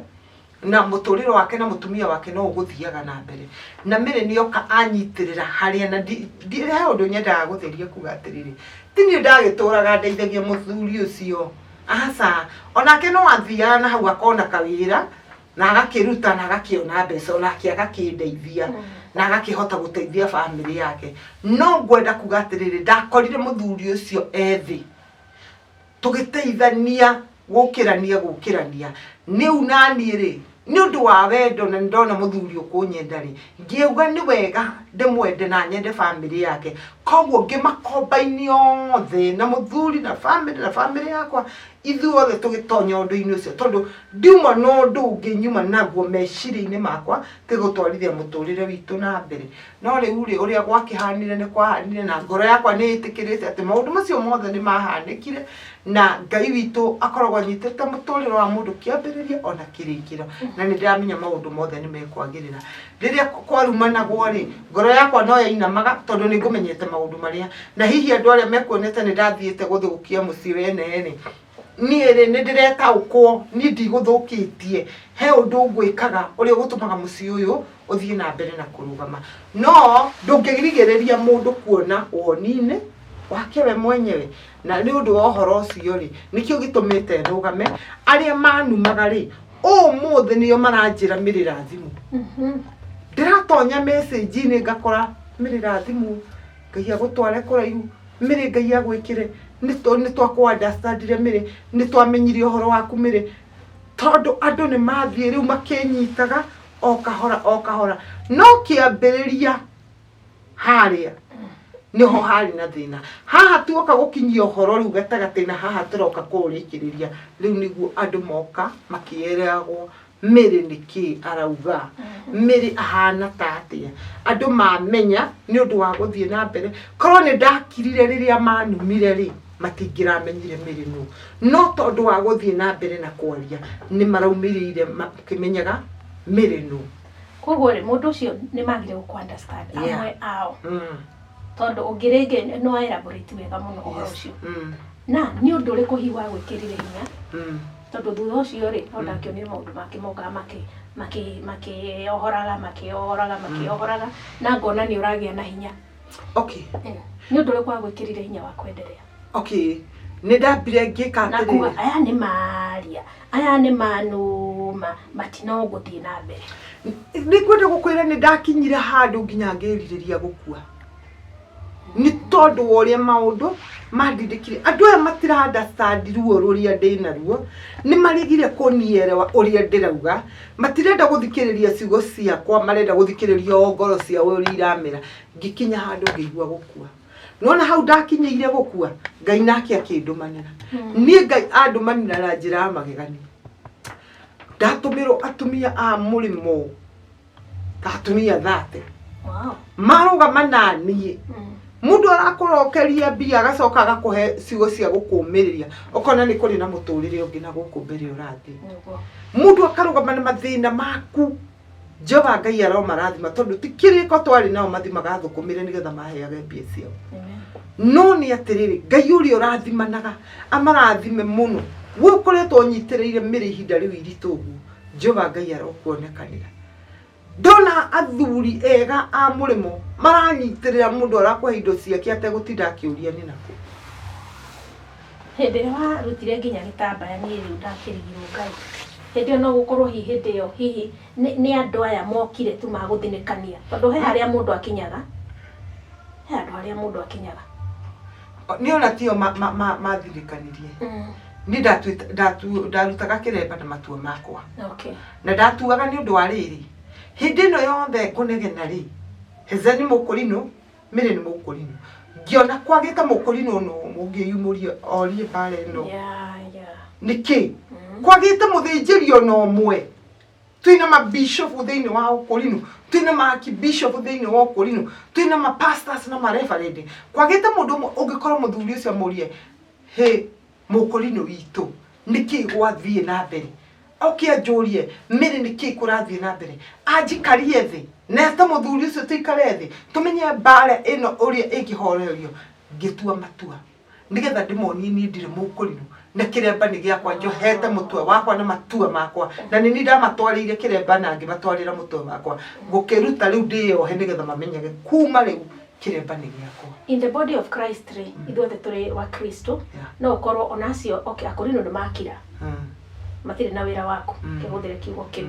na mũtũrĩre wake na mũtumia wake no ũgũthiaga na mbere. Na Mary nĩoka anyitĩrĩra harĩa, na he ũndũ nyendaga gũtheria kuga atĩrĩrĩ, ti niĩ ndagĩtũraga ndeithagia mũthuri ũcio, aca, onake no athiaga na hau akona kawĩra na agakĩruta na agakĩona mbeca, onake agakĩndeithia na agakĩhota gũteithia bamĩrĩ yake. No ngwenda kuga atĩrĩrĩ, ndakorire mũthuri ũcio ethĩ tũgĩteithania gũkĩrania gũkĩrania nĩu naniĩ rĩ, nĩ ũndũ wa wendo na nĩndona mũthuri ũkũnyenda rĩ, ngĩuga nĩ wega ndĩmwende na nyende bamĩrĩ yake. Koguo ngĩmakombaini othe na mũthuri na bamĩrĩ na bamĩrĩ yakwa, ithuothe tũgĩtonya ũndũ-inĩ ũcio, tondũ ndiuma na ũndũ ũngĩ nyuma naguo meciria-inĩ makwa ti gũtwarithia mũtũrĩre witũ na mbere. No rĩu rĩ, ũrĩa gwakĩhanire nĩ kwahanire, na ngoro yakwa nĩ ĩtĩkĩrĩte atĩ maũndũ macio mothe nĩ mahanĩkire, na Ngai witũ akoragwo anyitĩte mũtũrĩre wa mũndũ kĩambĩrĩria ona kĩrĩkĩro, na nĩ ndĩramenya maũndũ mothe nĩ mekwagĩrĩra. Rĩrĩa kwarumanagwo rĩ, ngoro yakwa no yainamaga tondũ nĩ ngũmenyete maũndũ marĩa, na hihi andũ arĩa mekuonete nĩ ndathiĩte gũthũkia mũciĩ wene rĩ, niĩ rĩ nĩ ndĩretaũkwo, niĩ ndigũthũkĩtie, he ũndũ ngwĩkaga ũrĩa ũgũtũmaga mũciĩ ũyũ ũthiĩ na mbere na kũrũgama. No ndũngĩrigĩrĩria mũndũ kuona woni-inĩ wake we mwenyewe, na nĩ ũndũ wa ũhoro ũcio rĩ, nĩkĩo gĩtũmĩte ndũgame. Arĩa manumaga rĩ, ũmũthĩ nĩo maranjĩra mĩrĩra thimũ. Ndĩratonya message-inĩ ngakora mĩrĩra thimũ, Ngai agũtware kũraihu, mĩrĩ Ngai agwĩkĩre, nĩ twakũ understandire mĩrĩ, nĩ twamenyire ũhoro waku mĩrĩ, tondũ andũ nĩ mathiĩ rĩu makĩnyitaga o kahora o kahora. No kĩambĩrĩria harĩa nĩho harĩ na thĩna. Haha tuoka gũkinyia ũhoro rĩu gatagatĩ, na haha tũroka kũũrĩkĩrĩria, rĩu nĩguo andũ moka makĩeragwo Mary nĩkĩ arauga, Mary ahana ta atĩa. Andũ mamenya nĩ ũndũ wa gũthiĩ na mbere. Korwo nĩ ndakirire rĩrĩa manumire rĩ, matingĩramenyire Mary nũ. No tondũ wa gũthiĩ na mbere na kwaria, nĩ maraumĩrĩire makĩmenyaga Mary nũ. Koguo rĩ, mũndũ ũcio nĩ magire gũkũ understand amwe ao. Tondũ ũngĩ rĩngĩ no elaborate wega mũno ũhoro ũcio. Na nĩ ũndũ ũrĩkũ hihi wagwĩkĩrire hinya? Tondũ thutha ũcio rĩ, no ndakĩonire maũndũ make mokaga makĩohoraga makĩohoraga makĩohoraga, na ngona nĩ ũragĩa na hinya. Nĩ ũndũ ũrĩkũ wagwĩkĩrire hinya wa kwenderea? Okay, nĩ ndambire ngĩka Na kuga aya nĩ maria, aya nĩ manuma, matina gũthiĩ na mbere. Nĩ ngwenda gũkwĩra nĩ ndakinyire handũ nginya ngĩrirĩria gũkua. Nĩ tondũ wa ũrĩa maũndũ mandindĩkire. Andũ aya matira understand ruo rũrĩa ndĩnaruo, nĩ maregire kũnielewa ũrĩa ndĩrauga, matirenda gũthikĩrĩria ciugo ciakwa, marenda gũthikĩrĩria o ngoro ciao ũrĩa iramera. Ngĩkinya handũ ngĩigua gũkua. Nona hau ndakinyĩire gũkua, Ngai nake akĩndũmanĩra. Niĩ Ngai andũmanĩra na njĩra ya magegania. Ndatũmĩrwo atumia a mũrĩmo, ta atumia 30. Marũgama na niĩ. Mũndũ arakũrokeria mbia agacoka agakũhe ciugo cia gũkũmĩrĩria, ũkona nĩ kũrĩ na mũtũrĩre ũngĩ na gũkũ mbere ũrathiĩ. Mũndũ akarũgama na mathĩna maku, Jehova Ngai aromarathima tondũ ti kĩrĩko twarĩ nao mathi magathũkũmĩre nĩgetha maheage mbia ciao. No nĩ atĩrĩrĩ, Ngai ũrĩa ũrathimanaga amarathime mũno. We ũkoretwo ũnyitĩrĩire mĩrĩ ihinda rĩu iritũ ũguo, Jehova Ngai arokuonekanĩra. Ndona athuri ega a mũrĩmo maranyitĩrĩra mũndũ arakũhe indo ciake ategũtinda akĩũria nĩ nakũ. Hĩndĩ ĩrĩa warutire nginya gĩtambaya niĩ rĩu ndakĩrigirwo Ngai. Hĩndĩ ĩyo no gũkorwo hihi hĩndĩ ĩyo hihi nĩ andũ aya mokire tu magũthinĩkania. Tondũ he harĩa mũndũ akinyaga. Harĩa mũndũ akinyaga. Niĩ ona tio mathirĩkanirie. Niĩ ndarutaga kĩremba na matua makwa. Na ndatuaga nĩ ũndũ wa rĩrĩ, hĩndĩ ĩno yothe ngũnegena rĩ, Heze nĩ mũkũrinũ, Mary nĩ mũkũrinũ. Ngĩona kwagĩte mũkũrinũ no mũngĩyumũria orie mbara ĩno. Nĩkĩ? Kwagĩte mũthĩnjĩri ona ũmwe. Twĩna mabishopu thĩinĩ wa ũkũrinũ, twĩna maakibishopu thĩinĩ wa ũkũrinũ, twĩna mapastors na mareverend. Kwagĩte mũndũ ũmwe ũngĩkorwo mũthuri ũcio amũrie, hĩ mũkũrinũ witũ, nĩkĩ gwathiĩ na mbere? Oke anjũrie, Mary nĩkĩ kũrathiĩ na mbere? Anjikarie thĩ, nete mũthuri ũcio tũikare thĩ, tũmenye mbara ĩno ũrĩa ĩngĩhorerio. Ngĩtua matua nĩgetha ndĩmonie niĩ ndirĩ mũkũrinũ na kĩremba nĩ gĩakwa, njohete mũtwe wakwa na matua makwa, na nĩ niĩ ndamatwarĩire kĩremba na ngĩmatwarĩra mũtwe wakwa. Ngũkĩruta rĩu ndĩyohe nĩgetha mamenyage kuma rĩu kĩremba nĩ gĩakwa. In the body of Christ rĩ, ithuothe tũrĩ wa Kristo. No ũkorwo ona acio, okay, akũrinũ nĩ makira, matirĩ na wĩra waku, kĩhũthĩre kiugo kĩu.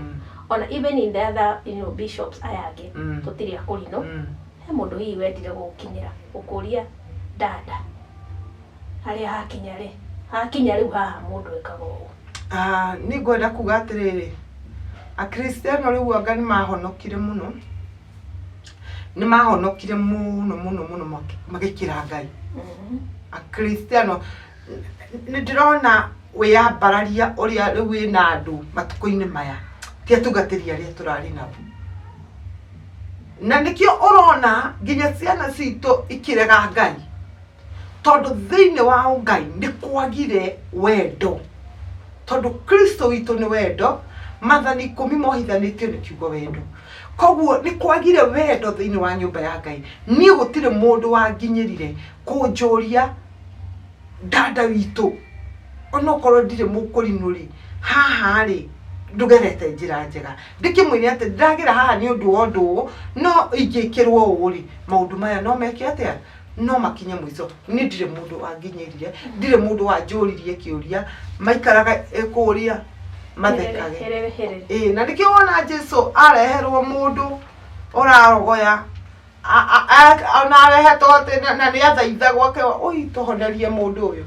Ona even in the other bishops aya angĩ, tũtirĩ akũrinũ. He mũndũ hihi wendire gũgũkinyĩra gũkũria dada harĩa hakinya rĩ, hakinya rĩu haha mũndũ ekaga ũũ? Niĩ ngwenda kuga atĩrĩrĩ, akristiano rĩu anga nĩ mahonokire mũno, nĩ mahonokire mũno mũno mũno magĩkĩra Ngai. Akristiano nĩ ndĩrona wĩyambararia ũrĩa rĩu wĩna andũ matukũ-inĩ maya, ti atungatĩri arĩa tũrarĩ nao. Na nĩkĩo ũrona nginya ciana citũ ikĩrega Ngai, tondũ thĩinĩ wa Ngai nĩ kwagire wendo, tondũ Kristo witũ nĩ wendo, mathani 10 mohithanĩtio nĩ kiugo wendo. Koguo nĩ kwagire wendo thĩinĩ wa nyũmba ya Ngai. Niĩ gũtirĩ mũndũ wanginyĩrire kũnjũria dada witũ, onokorwo ndirĩ mũkũrinũ rĩ, haha rĩ ndũgerete njĩra njega. Ndĩkĩmwĩre atĩ ndĩragera haha nĩ ũndũ wa ũndũ ũũ, no ingĩkĩrwo ũũ rĩ, maũndũ maya no meke atĩa? No makinye mũico. Niĩ ndirĩ mũndũ wanginyĩrire, ndirĩ mũndũ wanjũririe kĩũria, maikaraga kũrĩa mathekage. Ĩĩ, na nĩkĩo wona Jesu areherwo mũndũ ũrarogoya, ona arehetwo atĩ na nĩ athaithagwo akerwo, ũi tũhonerie mũndũ ũyũ.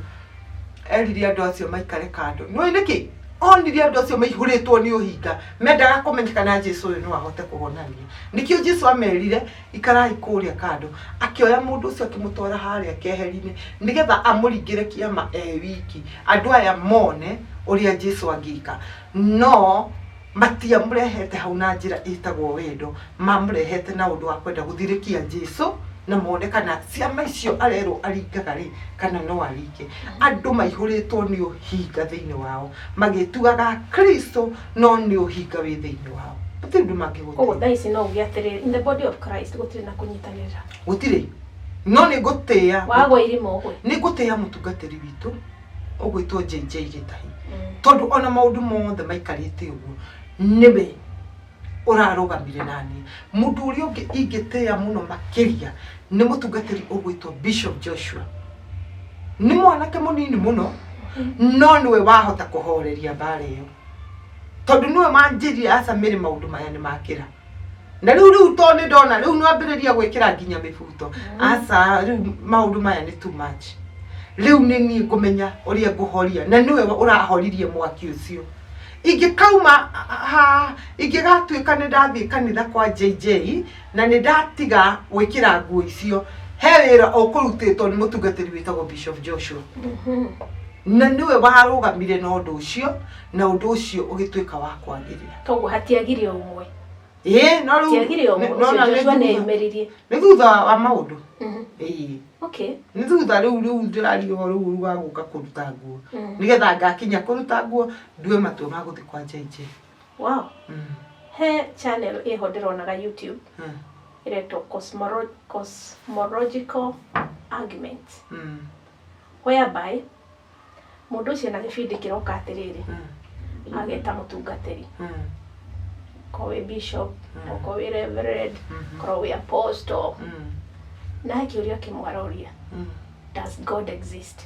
Erire andũ acio maikare kando. Nĩũĩ nĩkĩ? Onire andũ acio maihũrĩtwo nĩ ũhinga, mendaga kũmenya kana Jesu ũyũ no ahote kũhonania. Nĩkĩo Jesu amerire, ikarai kũrĩa kando. Akĩoya mũndũ ũcio akĩmũtwara harĩa keheri-inĩ, nĩgetha amũringĩre kĩama e wiki. Andũ aya mone ũrĩa Jesu angĩka. No matiamũrehete hau na njĩra ĩtagwo wendo, mamũrehete na ũndũ wa kwenda gũthirĩkia Jesu na mone kana ciama icio arerwo aringaga rĩ, kana no aringe. Andũ maihũrĩtwo nĩ ũhinga thĩinĩ wao, magĩtugaga Kristo no nĩ ũhinga wĩ thĩinĩ wao. Gũtirĩ ũndũ mangĩgũteithia. Koguo thaa ici no uge atĩrĩrĩ, in the body of Christ gũtirĩ na kũnyitanĩra. Gũtirĩ. No nĩ ngũtĩĩa. Wagwa irima ũgwe. Nĩ ngũtĩĩa mũtungatĩri witũ ũgwĩtwo JJ Gĩtahi. Tondũ ona maũndũ mothe maikarĩte ũguo, nĩwe ũrarũgamire naniĩ. Mũndũ ũrĩa ũngĩ ingĩtĩĩa mũno makĩria nĩ mũtungatĩri ũgwĩtwo Bishop Joshua. Nĩ mwanake mũnini mũno, no nĩwe wahota kũhoreria mbara ĩyo. Tondũ nĩwe wanjĩrire aca Mary maũndũ maya nĩ makĩra. Na rĩu rĩu to nĩ ndona rĩu nĩ wambĩrĩria gwĩkĩra nginya mĩbuto. Aca rĩu maũndũ maya nĩ too much. Rĩu nĩ niĩ ngũmenya ũrĩa ngũhoria, na nĩwe ũrahoririe mwaki ũcio. Ingĩkauma ha, ingĩgatuĩka nĩ ndathiĩ kanitha kwa JJ na nĩ ndatiga gwĩkĩra nguo icio, he wĩra ũkũrutĩtwo nĩ mũtungatĩri wĩtagwo Bishop Joshua. Na nĩwe warũgamire na ũndũ ũcio, na ũndũ ũcio ũgĩtuĩka wa kwagĩrĩra. Koguo hatiagire ũmwe. Ĩĩ, no rĩu Hatiagire ũmwe, no na ũcio nĩ Joshua thutha. nĩeyumĩririe. Nĩ thutha wa maũndũ. Ĩĩ. Okay. Nĩ thutha rĩu rĩu ndĩraria ũhoro rĩu wa gũka kũruta nguo. Nĩgetha ngakinya kũruta nguo ndue matua ma gũthiĩ kwa JJ. Wow. He channel ĩho ndĩronaga YouTube. Ĩretwo Cosmological Argument. Whereby mũndũ ũcio na gĩbindi kĩroka atĩrĩrĩ, ageta mũtungatĩri. Korwo wĩ bishop, okorwo wĩ reverend, korwo wĩ apostle. Na he kĩũria kĩmwe aroria, does God exist?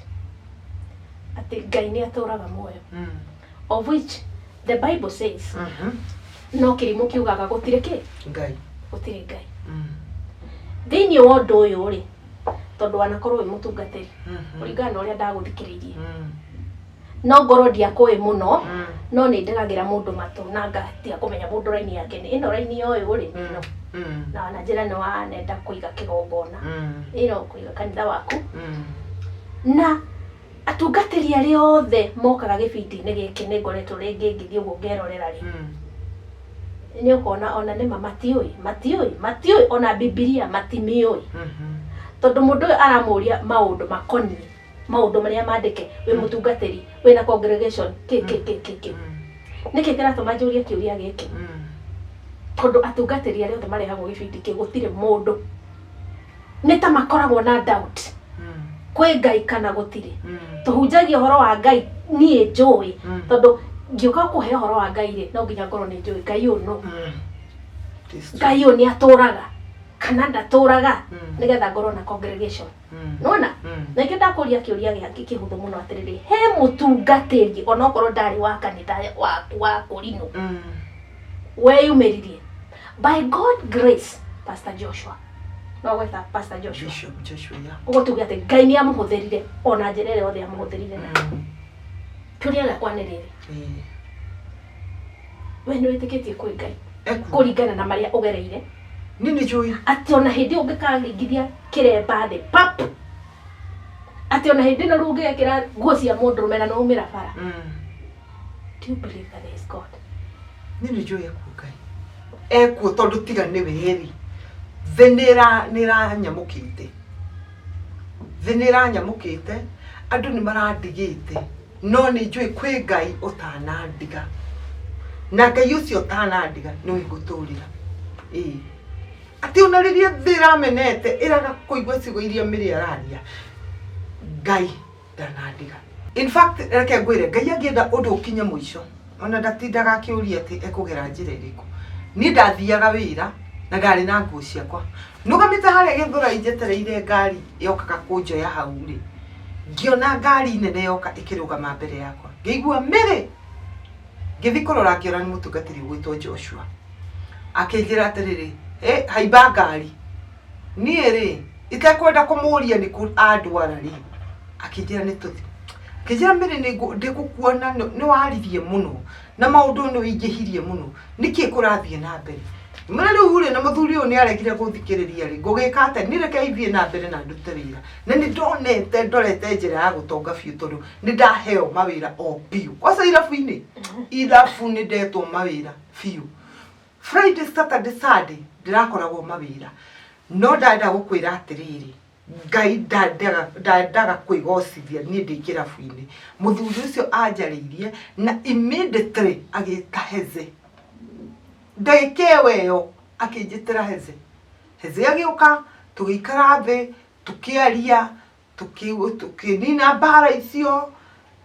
Atĩ Ngai nĩ atũraga muoyo. Of which the Bible says, no kĩrimũ kiugaga gũtirĩ kĩ? Ngai. Gũtirĩ Ngai. Thĩinĩ wa ũndũ ũyũ rĩ, Tondũ wanakorwo wĩ mũtungatĩri, kũringana na ũrĩa ndagũthikĩrĩirie, no ngorwo ndiakũĩ mũno, no nĩ ndegagĩra mũndũ matũ na ngatiga kũmenya mũndũ raini yake nĩ ĩno, raini ya ũyũ rĩ nĩ ĩno. Na wananjĩra nĩ wanenda kũiga kĩgongona, ĩno kũiga kanitha waku, na atungatĩri arĩa othe mokaga gĩbindi-inĩ gĩkĩ nĩ ngoretwo rĩngĩ ngĩthiĩ ũguo ngerorera rĩ, nĩ ũkona ona nĩma matiũĩ, matiũĩ, matiũĩ ona Bibilia matimĩũĩ, tondũ mũndũ ũyũ aramũria maũndũ makoniĩ maũndũ marĩa mandĩke. Wĩ mũtungatĩri, wĩna congregation kĩ kĩ kĩ kĩ kĩ. Nĩkĩ kĩratũma njũrie kĩũria gĩkĩ? Tondũ atungatĩri arĩa othe marehagwo gĩbindi kĩ, gũtirĩ mũndũ nĩ ta makoragwo na doubt kwĩ Ngai kana gũtirĩ. Tũhunjagia ũhoro wa Ngai, niĩ njũĩ, tondũ ngĩũka kũhe ũhoro wa Ngai rĩ, no nginya ngorwo nĩ njũĩ Ngai ũyũ nũ, Ngai ũyũ nĩ atũraga kana ndatũraga, nĩgetha ngorwo na congregation. Nona na ikĩo ndakũria kĩũria gĩake kĩhũthũ mũno atĩrĩrĩ, he mũtungatĩri onokorwo ndarĩ wa kanitha waku wa kũrinũ weyumĩririe by God grace, Pastor Joshua, no gwetha Pastor Joshua. Bishop Joshua, yeah. Ũguo tuge atĩ Ngai nĩ amũhũthĩrire ona njĩra ĩrĩa yothe amũhũthĩrire nayo. Kĩũria gĩakwa nĩ rĩrĩ, we nĩ wĩtĩkĩtie kwĩ Ngai? Ekuo. Kũringana na marĩa ũgereire, Niĩ nĩ njũĩ. Atĩ ona hĩndĩ ĩyo ũngĩkaringithia kĩremba thĩ pap, atĩ ona hĩndĩ ĩno rĩu ũngĩgekĩra nguo cia mũndũrũme na nĩwaumĩra bara, do you believe that there is God? Niĩ nĩ njũĩ ekuo Ngai. Ekuo, tondũ tiga nĩwe rĩ, thĩ nĩ ĩranyamũkĩte. Thĩ nĩ ĩranyamũkĩte, andũ nĩ marandigĩte, no nĩ njũĩ kwĩ Ngai ũtanandiga. Na Ngai ũcio ũtanandiga nĩwe ngũtũrĩra. Ĩĩ. Atĩ ona rĩrĩa thĩ ĩramenete, ĩraga kũigua ciugo iria Mĩrĩ araria, Ngai ndanandiga. In fact, reke ngwĩre, Ngai angĩenda ũndũ ũkinye mũico, ona ndatindaga akĩũria atĩ ekũgera njĩra ĩrĩkũ. Niĩ ndathiaga wĩra na ndarĩ na nguo ciakwa. Nũgamĩte harĩa Gĩthũrai njetereire ngari yokaga kũnjoya hau rĩ, ngĩona ngari nene yoka ĩkĩrũgama mbere yakwa. Ngĩigua Mĩrĩ! Ngĩthiĩ kũrora ngĩona nĩ mũtungatĩri ũgwĩtwo Joshua. Akĩnjĩra atĩrĩrĩ, "Ĩ, haimba ngari." Niĩ rĩ, itekwenda kũmũria nĩ kũ andwara rĩ, akĩnjĩra nĩ tũthiĩ. Akĩnjĩra, "Mĩrĩ, nĩ ndĩgũkuona nĩ waririe mũno na maũndũ nĩ wĩingĩhirie mũno. Nĩkĩ kũrathiĩ na mbere?" Ngĩmwĩra rĩu rĩ, na mũthuri ũyũ nĩ aregire gũthikĩrĩria rĩ, ngũgĩka atĩa? Niĩ reke ithiĩ na mbere na ndute wĩra. Na nĩ ndonete ndorete njĩra ya gũtonga biũ, tondũ nĩ ndaheo mawĩra o biũ. Kwanza irabu-inĩ, irabu nĩ ndetwo mawĩra biũ. Friday, Saturday, Sunday ndĩrakoragwo mawĩra. No ndenda gũkwĩra atĩrĩrĩ, Ngai ndendaga kwĩgocithia niĩ ndĩ kĩrabu-inĩ. Mũthuri ũcio anjarĩirie na immediately agĩta Heze. Ndagĩka ĩyo ĩyo akĩnjĩtĩra Heze. Heze agĩũka, tũgĩikara thĩ, tũkĩaria, tũkĩnina mbara icio.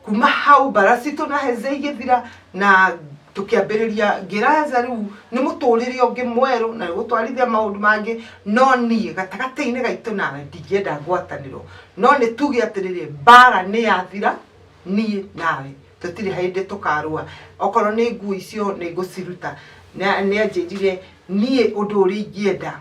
Kuma hau mbara citũ na Heze igĩthira na tũkĩambĩrĩria. Ngĩra Heze rĩu nĩ mũtũrĩre ũngĩ mwerũ na nĩ gũtwarithia maũndũ mangĩ, no niĩ gatagatĩ-inĩ gaitũ nawe ndingĩenda ngwatanĩro, no nĩ tuge atĩrĩrĩ, mbara nĩ yathira, niĩ nawe tũtirĩ hĩndĩ tũkarũa. Okorwo nĩ nguo icio nĩ ngũciruta. Nĩ anjĩrire niĩ ũndũ ũrĩa ingĩenda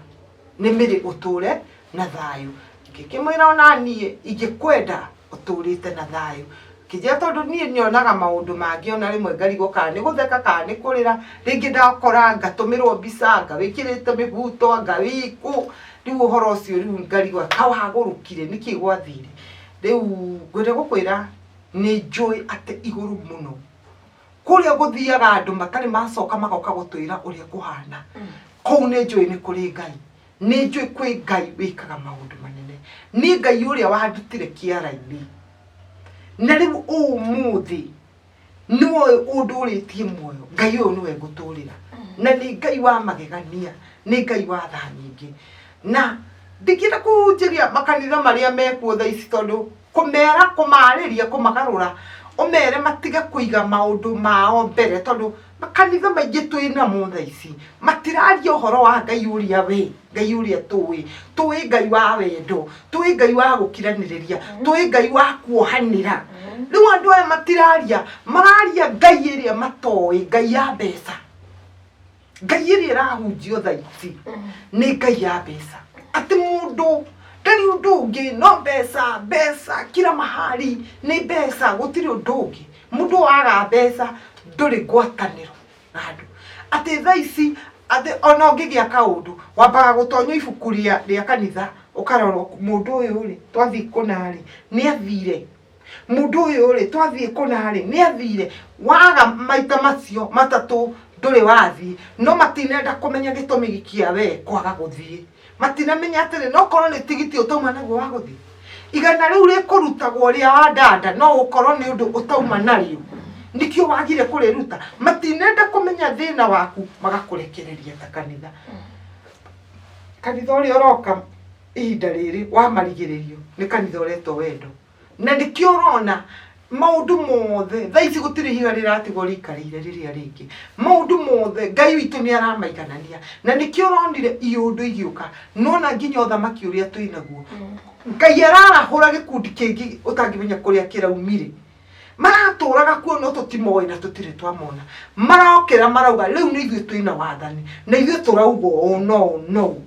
nĩ Mĩrĩ ũtũre na thayũ. Ngĩkĩmwĩra ona niĩ ingĩkwenda ũtũrĩte na thayũ. Ngĩnjĩra tondũ niĩ nyonaga maũndũ mangĩ, ona rĩmwe ngarigwo kana nĩ gũtheka kana nĩ kũrĩra. Rĩngĩ ndakora ngatũmĩrwo mbica anga wĩkĩrĩte mĩbuto, anga wĩkũ. Rĩu ũhoro ũcio rĩu ngarigwo kawagũrũkire nĩkĩ gwathire. Rĩu ngwenda gũkwĩra nĩ njũĩ atĩ igũrũ mũno kũrĩa gũthiaga andũ matarĩ macoka magoka gũtwĩra ũrĩa kũhana kũu, nĩ njũĩ nĩ kũrĩ Ngai. Nĩ njũĩ kwĩ Ngai wĩkaga maũndũ manene. Nĩ Ngai ũrĩa wandutire kĩara-inĩ na rĩu ũmũthĩ nĩwe ũndũrĩtie muoyo. Ngai ũyũ nĩwe ngũtũrĩra, na nĩ Ngai wa magegania, nĩ Ngai wa tha nyingĩ. Na ndingĩenda kũhunjĩria makanitha marĩa mekuo thaa ici, tondũ kũmera, kũmarĩria, kũmagarũra, ũmere matige kũiga maũndũ mao mbere, tondũ makanitha maingĩ twĩ namo thaa ici matiraria ũhoro wa Ngai ũrĩa we Ngai ũrĩa tũĩ. Tũĩ Ngai wa wendo, tũĩ Ngai wa gũkiranĩrĩria, tũĩ Ngai wa kuohanĩra. Rĩu andũ aya matiraria, mararia Ngai ĩrĩa matoĩ, Ngai ya mbeca. Ngai ĩrĩa ĩrahunjio thaa ici nĩ Ngai ya mbeca, atĩ mũndũ ndarĩ. ũndũ ũngĩ no mbeca mbeca kila mahali nĩ mbeca gũtirĩ ũndũ ũngĩ mũndũ waga mbeca ndũrĩ ngwatanĩro na andũ atĩ thaa ici atĩ ona ũngĩgĩa kaũndũ wambaga gũtonya ibuku rĩa kanitha ũkarora mũndũ ũyũ rĩ twathiĩ kũna rĩ nĩ athire mũndũ ũyũ rĩ twathiĩ kũna rĩ nĩ athire waga maita macio matatũ ndũrĩ wathiĩ no matinenda kũmenya gĩtũmi kĩa we kwaga gũthiĩ matinamenya atĩrĩ no korwo nĩ tigiti ũtauma naguo wa gũthiĩ igana rĩu rĩkũrutagwo rĩa wandanda no ũkorwo nĩ ũndũ ũtauma narĩo nikio wagire kũrĩruta matinenda kũmenya thĩna waku magakũrekereria ta kanitha kanitha ũrĩa ũroka ihinda rĩrĩ wa marigĩrĩrio nĩ kanitha ũretwo wendo na nĩkĩo ũrona maũndũ mothe thaa ici gũtirĩ ihiga rĩratigwo rĩikarĩire rĩrĩa rĩngĩ maũndũ mothe Ngai witũ nĩ aramaiganania na nĩkĩo ũronire iũndũ igĩũka nona nginya ũthamaki ũrĩa twĩ naguo Ngai ararahũra gĩkundi kĩngĩ ũtangĩmenya kũrĩa kĩraumire maratũraga kuo no tũtimoĩ na tũtirĩ twamona marokĩra marauga rĩu nĩ ithuĩ twĩna wathani na ithuĩ tũrauga ũũ no ũũ no ũũ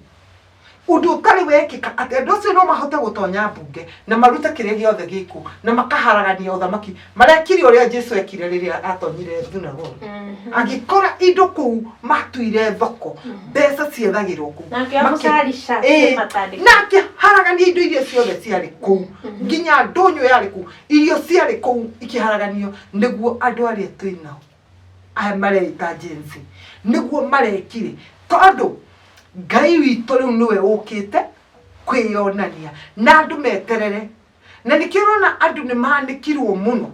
ũndũ ũtarĩ wekĩka atĩ andũ acio no mahote gũtonya mbunge na marute kĩrĩa gĩothe gĩkuo na makaharagania ũthamaki marekire ũrĩa Jesu ekire rĩrĩa atonyire thunagogi agĩkora indo kũu matuire thoko mbeca ciethagĩrwo kũu Nake amũcarica Ĩĩ, matandĩko. na akĩharagania indo iria ciothe ciarĩ kũu nginya ndũnyũ yarĩ kũu irio ciarĩ kũu ikĩharaganio nĩguo andũ arĩa twĩ nao aya mareita Gen Z nĩguo marekire tondũ Ngai witũ rĩu nĩwe ũkĩte kwĩyonania na andũ meterere na nĩkĩo ũrona andũ nĩ manĩkirwo mũno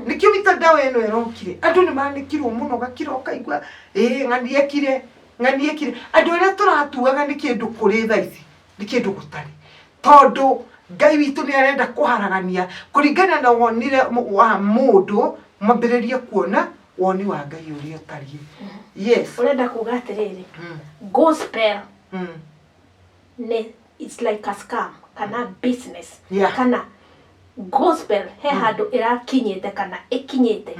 nĩkĩo mitandao ĩno ĩrokire andũ nĩ manĩkirwo mũno gakira ũkaigua ĩĩ ng'ani ekire ng'ani ekire andũ arĩa tũratuaga nĩ kĩndũ kũrĩ thaa ici nĩ kĩndũ gũtarĩ tondũ Ngai witũ nĩ arenda kũharagania kũringana na wonire wa mũndũ mambĩrĩrie kuona woni wa Ngai ũrĩa ũtariĩ yes Ũrenda kuga atĩrĩrĩ gospel nĩ it's like a scam kana business Yeah. kana gospel he handũ ĩrakinyĩte kana ĩkinyĩte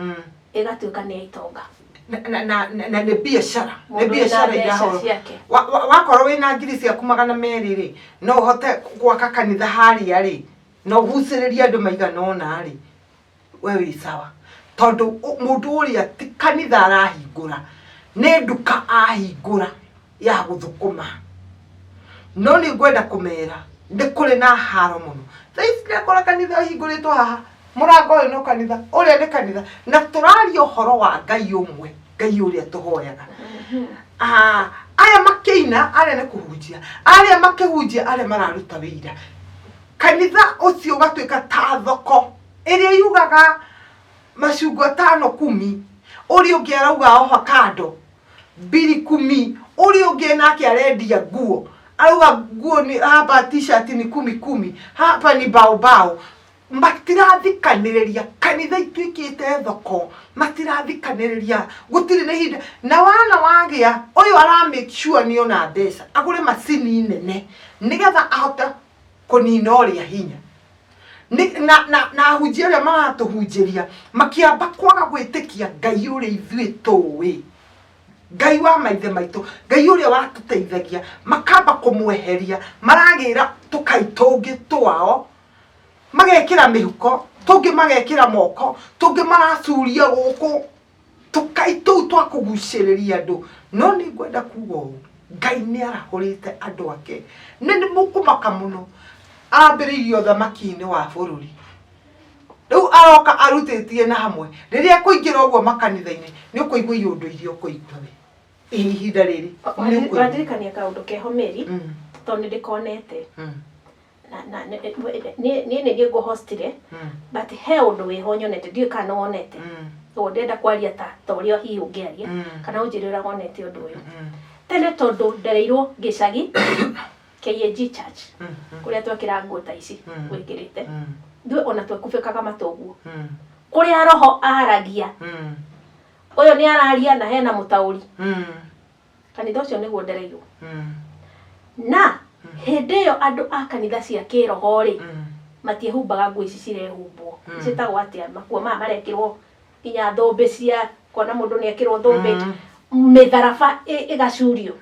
ĩgatuĩka nĩ ya itonga na nĩ biacara nĩ Mũndũ wĩna biacara mbeca irahũrwo ciake. Wakorwo wĩna ngiri ciaku 200 rĩ no ũhote gwaka kanitha harĩa rĩ na ũgucĩrĩrie andũ maigana ũna rĩ we wĩ sawa tondũ mũndũ ũrĩa ti kanitha arahingũra nĩ nduka ahingũra ya gũthũkũma no nĩ ngwenda kũmera nĩ kũrĩ na haro mũno thaa ici ndakora kanitha ũhingũrĩtwo haha mũrango ũyũ no kanitha ũrĩa nĩ kanitha na tũraria ũhoro wa Ngai ũmwe Ngai ũrĩa tũhoyaga aya makĩina arĩa nĩ kũhunjia arĩa makĩhunjia arĩa mararuta wĩira kanitha ũcio ũgatuĩka ta thoko ĩrĩa yugaga macungwa 5 10 ũrĩa ũngĩ arauga avocado 2 10 ũrĩa ũngĩ nake arendia nguo arauga nguo ni hapa t-shirt ni 10 10 hapa ni bao bao matirathikanĩrĩria kanitha ituĩkĩte thoko matirathikanĩrĩria gũtirĩ na ihinda na wana wagĩa ũyũ ara make sure nĩ ona mbeca agũre macini nene nĩgetha ahote kũnina ũrĩa hinya na ahunjia arĩa maratũhunjĩria makĩamba kwaga gwĩtĩkia Ngai ũrĩa ithuĩ tũĩ Ngai wa maithe maitũ Ngai ũrĩa watũteithagia makamba kũmweheria maragĩra tũkai tũngĩ twao magekĩra mĩhuko tũngĩ magekĩra moko tũngĩ maracuria gũkũ tũkai tũu twa kũgucĩrĩria andũ no nĩ ngwenda kuga ũũ Ngai nĩ arahũrĩte andũ ake na nĩ mũkũmaka mũno arambĩrĩirie ũthamaki-inĩ wa bũrũri rĩu aroka arutĩtie na hamwe rĩrĩa kũingĩra ũguo makanitha-inĩ nĩ ũkũigua iũndũ iria ũkũigua we ihinda rĩrĩ nĩ ũkũigua. Wandirikania kaũndũ keho Mary tondũ nĩ ndĩkonete na niĩ nĩ niĩ ngũhostire but he ũndũ wĩho nyonete ndiũĩ kana nĩ wonete ũguo ndĩrenda kwaria ta ũrĩa hihi ũngĩaria kana ũnjĩre ũrĩa wonete ũndũ ũyũ tene tondũ ndereirwo gĩcagi KAG Church kũrĩa twekĩra nguo ta ici wĩkĩrĩte ithuĩ ona twekubĩkaga matũ ũguo kũrĩa roho aragia ũyũ nĩ araria na hena mũtaũri kanitha ũcio nĩguo ndereirwo na hĩndĩ ĩyo andũ a kanitha cia kĩroho rĩ matiehumbaga nguo ici cirehumbwo ciĩtagwo atĩa makuo maya marekĩrwo nginya thũmbĩ cia kuona mũndũ nĩ ekĩrwo thũmbĩ mĩtharaba ĩgacurio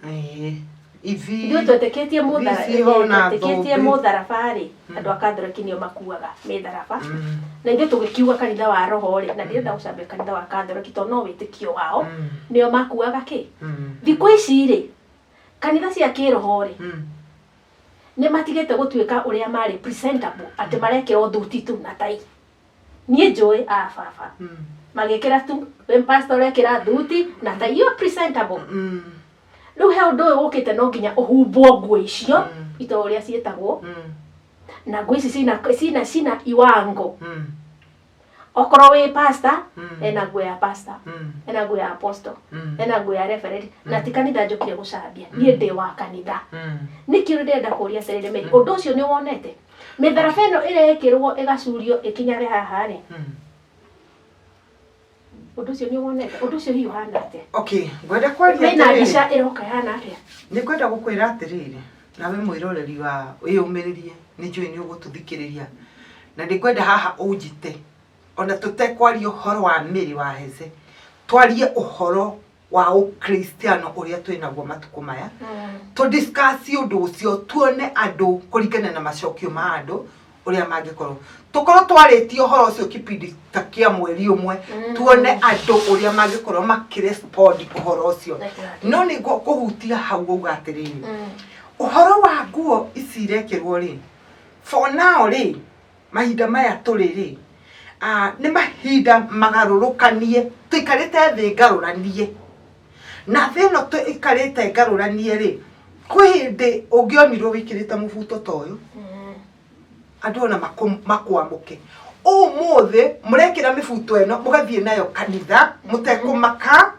Ithi Ithuĩ twetĩkĩtie mũthara- Ithi ciho na twetĩkĩtie thũmbĩ. mũtharaba rĩ, andũ a Catholic nĩo makuaga mĩtharaba. Mm. Na ithuĩ tũgĩkiuga kanitha wa roho rĩ, na ndirenda gũcambia kanitha wa Catholic tondũ no wĩtĩkio wao, nĩo makuaga kĩ? Thikũ ici rĩ, kanitha cia kĩroho rĩ, nĩ matigĩte gũtuĩka ũrĩa marĩ presentable, atĩ marekĩrwo thuti tu na tai. Niĩ njũĩ a baba magĩkĩra tu, wĩ pastor ũrekĩra thuti na tai, you are presentable. Rĩu he ũndũ ũyũ ũkĩte no nginya ũhumbwo nguo icio, ito ũrĩa ciĩtagwo, na nguo ici cina iwango. Okorwo wĩ pastor, ena nguo ya pastor, ena nguo ya apostle, ena nguo ya reverend, na ti kanitha njũkire gũcambia, niĩ ndĩ wa kanitha. Nĩkĩo ndĩrenda kũria atĩrĩrĩ Mary, ũndũ ũcio nĩ wonete? Mĩtharaba ĩno ĩrekĩrwo ĩgacurio ĩkinyage haha rĩ, ũndũ ũcio nĩ wonete? Ũndũ ũcio hihi ũhana atĩa? Okay, ngwenda kwaria Kwĩna atĩrĩrĩ. mbica ĩroka ĩhana atĩa? Nĩ ngwenda gũkwĩra atĩrĩrĩ, nawe mwĩroreri wa wĩyũmĩrĩrie, nĩ njũĩ nĩ ũgũtũthikĩrĩria, na nĩ ngwenda haha ũnjĩte, ona tũtekwaria ũhoro wa Mary wa Heze, twarie ũhoro wa ũkristiano ũrĩa twĩnaguo matukũ maya, tũ discuss ũndũ ũcio, tuone andũ kũringana na macokio ma andũ ũrĩa mangĩkorwo, tũkorwo twarĩtie ũhoro ũcio kipindi ta kĩa mweri ũmwe, tuone andũ ũrĩa mangĩkorwo makĩrespond ũhoro ũcio. No nĩ kũhutia hau wauga atĩrĩrĩ, ũhoro wa nguo ici irekĩrwo rĩ, for now rĩ, mahinda maya tũrĩ rĩ, nĩ mahinda magarũrũkanie, tũikarĩte thĩ ngarũranie, na thĩ ĩno tũikarĩte ngarũranie rĩ, kwĩ hĩndĩ ũngĩonirwo wĩkĩrĩte mũbuto ta ũyũ, andũ ona makwamũke. Ũmũthĩ mũrekĩra mĩbuto ĩno mũgathiĩ nayo kanitha mũtekũmaka,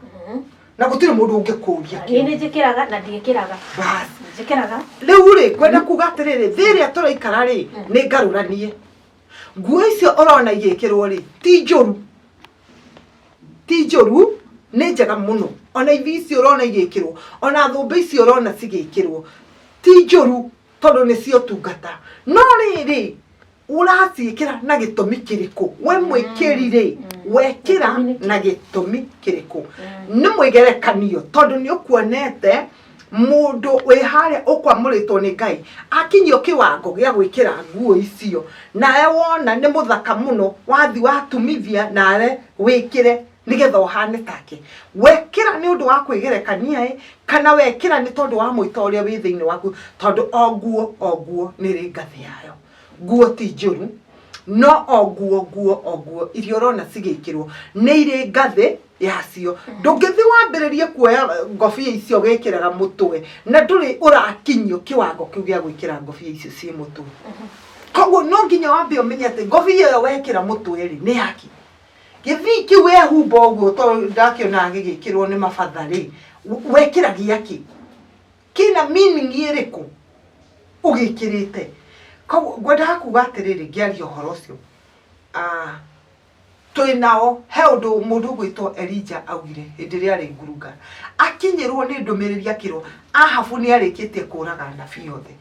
na gũtirĩ mũndũ ũngĩkũria. Niĩ nĩ njĩkĩraga na ndiĩkĩraga. Bas. Njĩkĩraga. Rĩu rĩ, ngwenda kuga atĩrĩrĩ, thĩ ĩrĩa tũraikara rĩ, nĩ ngarũranie. Nguo icio ũrona igĩkĩrwo rĩ, ti njũru, ti njũru, nĩ njega mũno. Ona ithi icio ũrona igĩkĩrwo, ona thũmbĩ icio ũrona cigĩkĩrwo, ti njũru, tondũ nĩcio tungata. No rĩrĩ, ũraciĩkĩra na gĩtũmi kĩrĩkũ? We mwĩkĩri rĩ, wekĩra na gĩtũmi kĩrĩkũ? Nĩ mwĩgerekanio, tondũ nĩ ũkuonete mũndũ wĩ harĩa ũkwamũrĩtwo nĩ Ngai akinyio kĩwango gĩa gwĩkĩra nguo icio, nawe wona nĩ mũthaka mũno, wathi watumithia nawe wĩkĩre nĩgetha ũhane take. Wekĩra nĩ ũndũ wa kwĩgerekania ĩ, kana wekĩra nĩ tondũ wa mwĩto ũrĩa wĩ thĩinĩ waku? Tondũ o nguo o nguo nĩ ĩrĩ ngathĩ yayo. Nguo ti njũru, no o nguo nguo o nguo iria ũrona cigĩkĩrwo nĩ irĩ ngathĩ yacio. Ndũngĩthiĩ wambĩrĩrie kuoya ngobia icio wĩkĩraga mũtwe na ndũrĩ ũrakinyio kĩwango kĩu gĩa gwĩkĩra ngobia icio ciĩ mũtwe. Koguo no nginya wambe ũmenye atĩ ngobia ĩyo wekĩra mũtwe rĩ, nĩ yaki. Gĩthii kĩu wehumba ũguo, tondũ ndakĩonaga gĩgĩkĩrwo nĩ mabatha rĩ, wekĩra gĩakĩ? Kĩna meaning ĩrĩkũ ũgĩkĩrĩte? Koguo ngwendaga kuga atĩrĩrĩ, ngĩaria ũhoro ũcio, twĩ nao he ũndũ mũndũ ũgwĩtwo Elijah augire hĩndĩ ĩrĩa arĩ ngurunga, akinyĩrwo nĩ ndũmĩrĩri akĩrwo Ahabu nĩ arĩkĩtie kũraga anabii othe.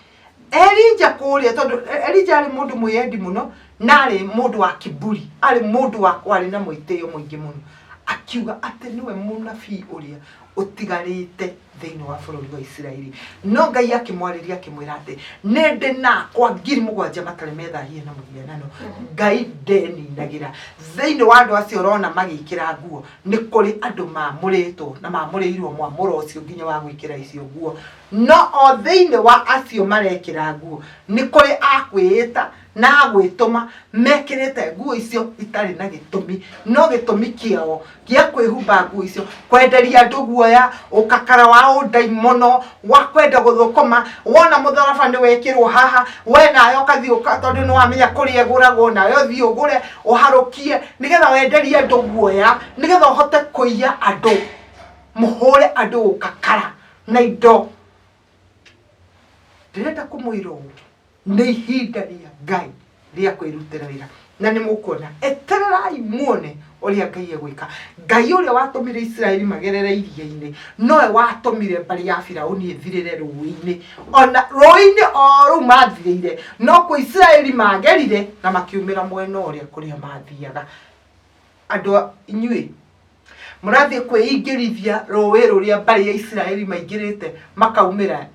Elijah kũrĩa, tondũ Elijah arĩ mũndũ mwĩyendi mũno, na arĩ mũndũ wa kiburi, arĩ mũndũ warĩ na mwĩtĩo mũingĩ mũno, akiuga atĩ nĩwe mũnabii ũrĩa ũtigarĩte thĩinĩ wa bũrũri wa Isiraeli. No Ngai akĩmwarĩria akĩmwĩra atĩ nĩ ndĩ nakwa 7,000 matarĩ methahie na mũhianano. Ngai ndeninagĩra. Thĩinĩ wa andũ acio ũrona magĩkĩra nguo, nĩ kũrĩ andũ mamũrĩtwo na mamũrĩirwo mwamũro ũcio nginya wa gwĩkĩra icio nguo. No o thĩinĩ wa acio marekĩra nguo, nĩ kũrĩ a kwĩĩta na a gwĩtũma mekĩrĩte nguo icio itarĩ na gĩtũmi, no gĩtũmi kĩao gĩa kwĩhumba nguo icio kwenderia andũ guoya, ũkakara wa ũndaimono wa kwenda gũthũkũma. Wona mũtharaba nĩ wekĩrwo haha, we nawe ũkathiĩ tondũ nĩ wamenya kũrĩa ĩgũragwo, nawe ũthiĩ ũgũre ũharũkie nĩgetha wenderie andũ guoya, nĩgetha ũhote kũiya andũ, mũhũre andũ ũkakara na indo. Ndĩrenda kũmwĩra ũũ, nĩ ihinda rĩa Ngai rĩa kwĩrutĩra wĩra, na nĩ mũkuona. Etererai muone ũrĩa Ngai egwĩka. Ngai ũrĩa watũmire Isiraeli magerere iria-inĩ, nowe watũmire mbarĩ ya Firauni ĩthirĩre rũĩ-inĩ. Ona rũĩ-inĩ o rũu mathirĩire, no kũ Isiraeli magerire na makiumĩra mwena ũrĩa kũrĩa mathiaga. Andũ inyuĩ mũrathiĩ kwĩingĩrithia rũĩ rũrĩa mbarĩ ya Isiraeli maingĩrĩte makaumĩra.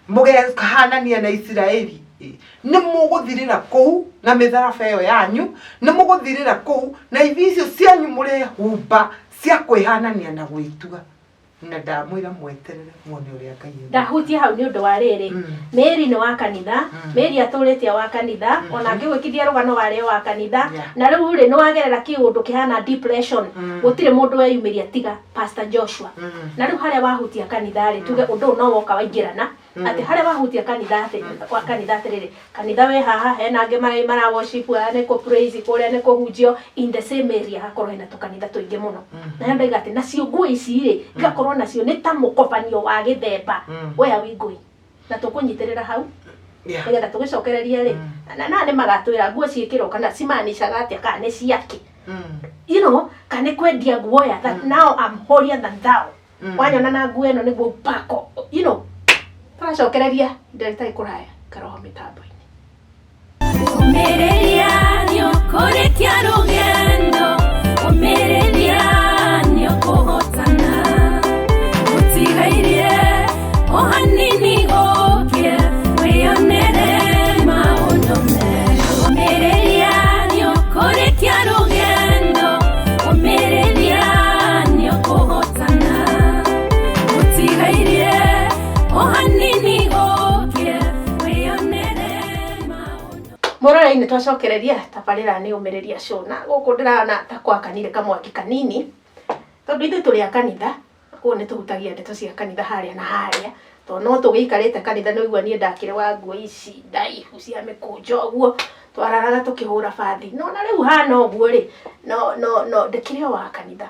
Mũgehanania na Isiraeli nĩ mũgũthirĩra kũu na mĩtharaba ĩyo yanyu, nĩ mũgũthirĩra kũu na ithi icio cianyu mũrehumba cia kwĩhanania na gwĩtua. Na ndamwĩra mweterere muone ũrĩa Ngai egwĩka. Ndahutia hau nĩ ũndũ wa rĩrĩ, Mary nĩ wa kanitha, Mary atũrĩte wa kanitha, ona ngĩgwĩkithia rũgano warĩ o wa kanitha, na rĩu rĩ nĩ wagerera kĩũndũ kĩhana depression, gũtirĩ mũndũ weyumĩria tiga Pastor Joshua. Na rĩu harĩa wahutia kanitha rĩ, tuge ũndũ ũyũ no woka waingĩrana, atĩ harĩa wahutia kanitha atĩ wa kanitha atĩrĩrĩ, kanitha wĩ haha, hena angĩ mara worship, haha nĩ kũ praise, kũrĩa nĩ kũhunjio, in the same area hakorwo hena tũkanitha tũingĩ mũno. Na nĩyo ndoiga atĩ nacio nguo ici rĩ, igakorwo nacio nĩ ta mũkobanio wa gĩthemba. Where are we going? Na tũkũnyitĩrĩra hau nĩgetha tũgĩcokererie rĩ, na nĩ magatwĩra nguo ciĩkĩrwo kana cimaanishaga atĩa, kana nĩ ciakĩ. Kana nĩ kwendia guoya that now I'm holier than thou. Wanyona na nguo ĩno nĩguo upako. Tũracokereria ihinda rĩtarĩ kũraya karoho mĩtambo-inĩ. Ũmĩrĩria nĩũkũrĩkia rũgendo, ũmĩrĩria nĩũkũhotana. Gũtigairie o hanini ũkĩe, wĩyonere maũndũ mega. Ũmĩrĩria nĩũkũrĩkia rũgendo, ũmĩrĩria nĩũkũhotana. Gũtigairie o hanini ũkĩe, wĩyonere maũndũ. Mũrore-inĩ twacokereria tabarĩra nĩ ũmĩrĩria show, na gũkũ ndĩrona ta gwakanire kamwaki kanini, tondũ ithuĩ tũrĩ a kanitha, koguo nĩ tũhutagia ndeto cia kanitha harĩa na harĩa, tondũ no tũgĩikarĩte kanitha nĩ ũigua niĩ ndakĩrĩ wa nguo ici ndaihu cia mĩkũnjo ũguo, twararaga tũkĩhũra bathi, no na rĩu hana ũguo rĩ, no no no ndĩkĩrĩ o wa kanitha,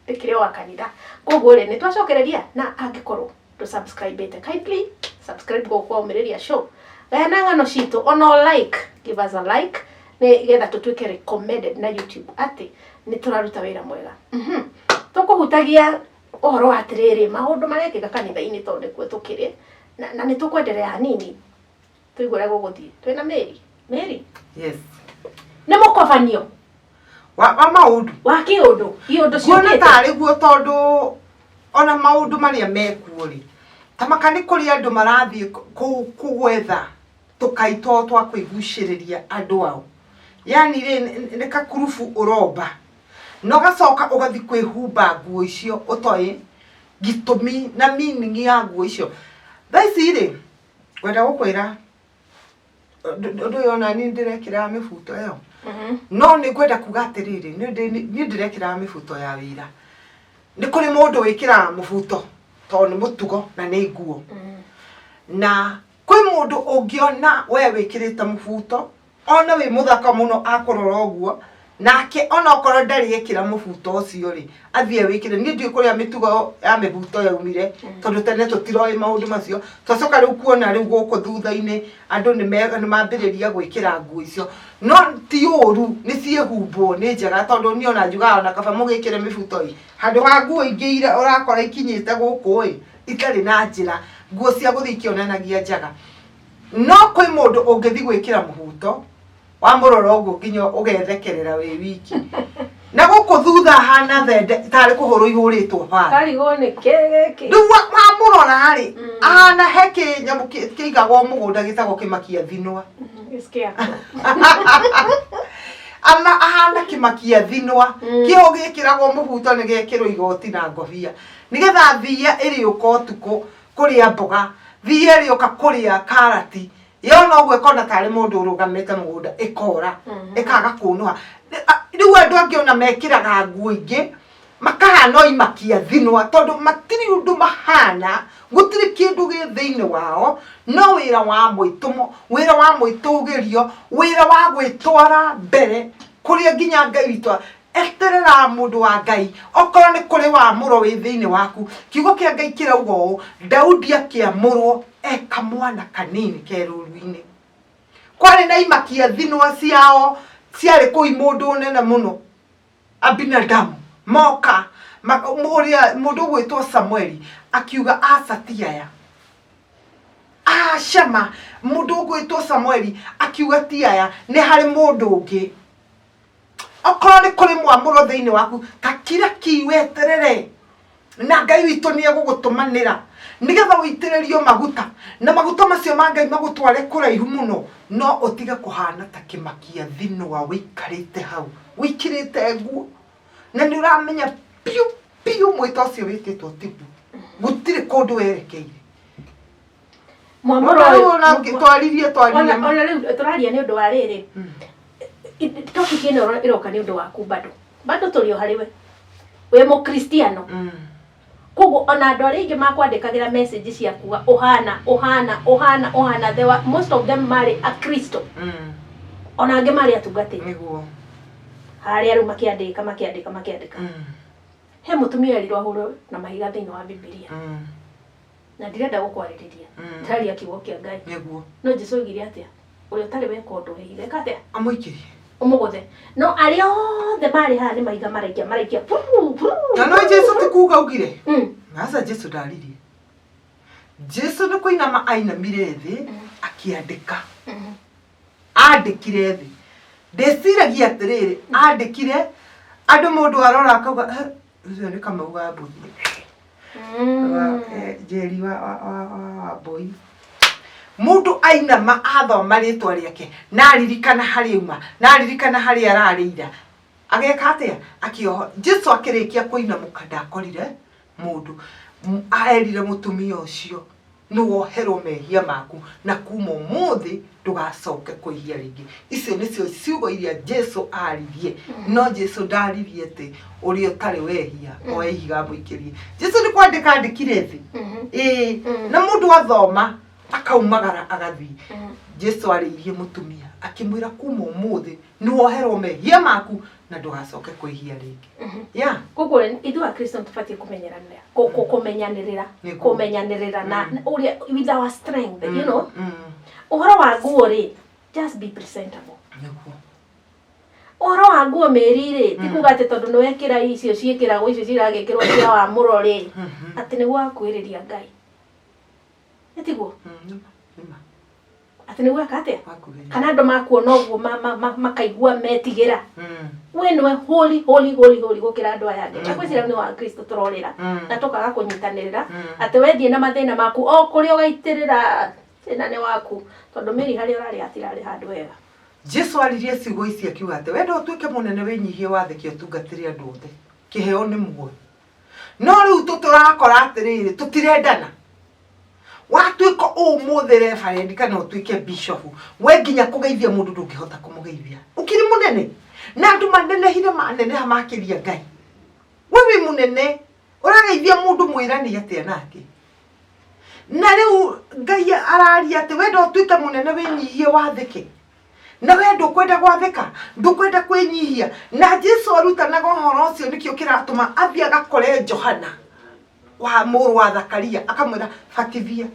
ndĩkĩrĩ o wa kanitha. Koguo rĩ, nĩ twacokereria, na angĩkorwo ndũ subscribe ĩte, kindly subscribe gũkũ kwa Ũmĩrĩria Show. Gayana ng'ano citũ, ona like, give us a like, nĩgetha tũtuĩke recommended na YouTube atĩ nĩ tũraruta wĩra mwega. Tũkũhutagia ũhoro wa atĩrĩrĩ, maũndũ marekĩka kanitha-inĩ tondũ nĩkuo tũkĩrĩ, na nĩ tũkwenderea hanini tũigue ũrĩa gũgũthiĩ. Twĩna Mary. Mary? Yes. Nĩ mũkobanio? Wa maũndũ. Wa kĩũndũ. Iũndũ Nguona ciũkĩte. tarĩ guo tondũ ona maũndũ marĩa mekuo rĩ, ta maka nĩ kũrĩ andũ marathiĩ kũgwetha tũkaitwo twa kwĩgucĩrĩria andũ ao. Yani rĩ, nĩ kakurubu ũromba. Na ũgacoka ũgathiĩ kwĩhumba nguo icio ũtoĩ gĩtũmi na meaning ya nguo icio. Thaa ici rĩ, ngwenda gũkwĩra ũndũ ũyũ ona niĩ ndĩrekĩraga mĩbuto ĩyo. No nĩ ngwenda kuga atĩrĩrĩ, niĩ ndĩrekĩraga mĩbuto ya wĩra. Nĩ kũrĩ mũndũ wĩkĩraga mũbuto tondũ nĩ mũtugo na nĩ nguo. Na kwĩ mũndũ ũngĩona we wĩkĩrĩte mũbuto, ona wĩ mũthaka mũno akũrora ũguo, nake ona okorwo ndarĩ ekĩra mũbuto ũcio rĩ, athiĩ awĩkĩre. Niĩ ndiũĩ kũrĩa mĩtugo ya mĩbuto yaumire, tondũ tene tũtiroĩ maũndũ macio. Twacoka rĩu kuona rĩu gũkũ thutha-inĩ andũ nĩ mambĩrĩria gwĩkĩra nguo icio. No ti ũru, nĩ ciĩhumbwo nĩ njega, tondũ niĩ ona njugaga ona kaba mũgĩkĩre mĩbuto ĩ, handũ ha nguo ingĩ iria ũrakora ikinyĩte gũkũ ĩ, itarĩ na njĩra, nguo cia gũthiĩ ikĩonanagia njaga. No kwĩ mũndũ ũngĩthiĩ gwĩkĩra mũbuto, wamũrora ũguo nginya ũgethekerera wĩ wiki. Na gũkũ thutha hana thende tarĩ kũhũrwo ihũrĩtwo bathi. Karigwo nĩ kĩ gĩkĩ? Rĩu wamũrora rĩ, ahana he kĩnyamũ kĩigagwo mũgũnda gĩtagwo kĩmakia thinwa. Ama ahana kĩmakia thinwa. Kĩo gĩkĩragwo mũbuto nĩ gekĩrwo igoti na ngobia. Nĩgetha thiia ĩrĩũka ũtukũ kũrĩa mboga, thiia ĩrĩũka kũrĩa karati, yona ũguo ĩkona tarĩ mũndũ ũrũgamĩte mũgũnda ĩkora, ĩkaga kũnũha. Rĩu andũ angĩ ona mekĩraga nguo ingĩ makahana o imakia thinwa, tondũ matirĩ ũndũ mahana, gũtirĩ kĩndũ gĩ thĩinĩ wao, no wĩra wa mwĩtũmo, wĩra wa mwĩtũgĩrio, wĩra wa gwĩtwara mbere kũrĩa nginya Ngai witũ eterera mũndũ wa Ngai, okorwo nĩ kũrĩ wamũro wĩ thĩinĩ waku. Kiugo kĩa Ngai kĩrauga ũũ, Daudi akĩamũrwo e kamwana kanini ke rũru-inĩ. Kwarĩ na imakia thinwa ciao ciarĩ kũu mũndũ nene mũno, Abinadamu moka, ũrĩa mũndũ ũgwĩtwo Samueli akiuga aca ti aya. Aca ma, mũndũ ũgwĩtwo Samueli akiuga ti aya, nĩ harĩ mũndũ ũngĩ. Okorwo nĩ kũrĩ mwamũro thĩinĩ waku, ta kira ki weterere. Na Ngai witũ nĩ egũgũtũmanĩra. Nĩgetha ũitĩrĩrio maguta na maguta macio ma Ngai magũtware kũraihu mũno, no ũtige kũhana ta kĩmakia thinũa wĩikarĩte hau wĩkĩrĩte nguo na nĩ ũramenya biũ biũ mwĩto ũcio wĩtĩtwo tiguo, gũtirĩ kũndũ werekeire. Mwamũro Ona rĩu ũyũ- ona twaririe twaririe ona rĩu tũraria nĩ ũndũ wa rĩrĩ, topic ĩno ĩroka nĩ ũndũ waku, bado bado tũrĩ o harĩ we, wĩ mũkristiano. Koguo ona andũ arĩa aingĩ makwandĩkagĩra message cia kuga ũhana ũhana ũhana ũhana, they were, most of them marĩ akristo, ona angĩ marĩ atungatĩri. Harĩa rĩu makĩandĩka makĩandĩka makĩandĩka, he mũtumia erirwo ahũrwo na mahiga thĩinĩ wa Bibilia, na ndirenda gũkwarĩrĩria, ndĩraria kiugo kĩa Ngai. No Jesu oigire atĩa? Ũrĩa ũtarĩ weka ũndũ wĩhire eka atĩa? Amũikĩrie. Ũmũgũthe. No arĩa othe marĩ haha nĩ mahiga maraikia maraikia puru, puru. Na no Jesu ti kuga augire. Aca, Jesu ndaririe. Jesu nĩ kũinama ainamire thĩ akĩandĩka. Andĩkire thĩ. Ndĩciragia atĩrĩrĩ, andĩkire andũ mũndũ arora akauga, "Eh, ũcio nĩ Kamau wa Mbũthi." Wa, Njeri wa Mbũi. Mũndũ ainama athoma rĩtwa rĩake na aririkana harĩa auma na aririkana harĩa ararĩira, ageka atĩa? Akĩoho. Jesu akĩrĩkia kũinamũka ndakorire mũndũ. Erire mũtumia ũcio, nĩ woherwo mehia maku na kuma ũmũthĩ ndũgacoke kwĩhia rĩngĩ. Icio nĩcio ciugo iria Jesu aririe. No Jesu ndaririe atĩ ũrĩa ũtarĩ wehia oe ihiga amũikĩrie. Jesu nĩ kwandĩka andĩkire thĩ. Ĩĩ, na mũndũ athoma akaumagara agathiĩ. Jesu arĩirie mũtumia akĩmwĩra, kuma ũmũthĩ nĩ woherwo mehia maku na ndũgacoke kwĩhia rĩngĩ. Yeah. Koguo ithuĩ akristo tũbatiĩ kũmenyeranĩra, kũmenyanĩrĩra, kũmenyanĩrĩra na ũrĩa with our strength. Ũhoro wa nguo rĩ, just be presentable. Ũhoro wa nguo mĩri rĩ, ti kuga atĩ tondũ nĩ wekĩra icio ciĩkĩragwo, icio ciragĩkĩrwo cia wamũro rĩ, atĩ nĩguo wakuhĩrĩria Ngai. Nĩ tiguo? Nĩma. Atĩ nĩguo eka atĩa? Wakuhĩrĩria. Kana andũ makuona ũguo makaigua metigĩra. We nĩwe holy holy holy holy gũkĩra andũ aya angĩ. Na ngwĩciria nĩ wa Kristo tũrorĩra na tũkaga kũnyitanĩrĩra, atĩ wethiĩ na mathĩna maku o kũrĩa ũgaitĩrĩra thĩna nĩ waku, tondũ mĩri harĩa ũrarĩ hatirarĩ handũ hega. Jesu aririe ciugo ici akiuga atĩ wenda ũtuĩke mũnene, wĩnyihie, wathĩke, ũtungatĩre andũ othe. Kĩheo nĩ muoyo. No rĩu tũrakora atĩrĩrĩ, tũtirendana. Watuĩka ũmũthĩ reverend kana ũtuĩke bishop, we nginya kũgeithia mũndũ ndũngĩhota kũmũgeithia. Ũkĩrĩ mũnene na andũ manenehire maneneha makĩria Ngai. We wĩ mũnene, ũrageithia mũndũ mwĩrani atĩa nake? Na rĩu Ngai araria atĩ wenda ũtuĩke mũnene, wĩnyihie, wathĩke. Na we ndũkwenda gwathĩka, ndũkwenda kwĩnyihia. Na Jesu arutanaga ũhoro ũcio, nĩkĩo kĩratũma athiĩ agakore Johana wa mũrũ wa Zakaria akamwĩra, batithia.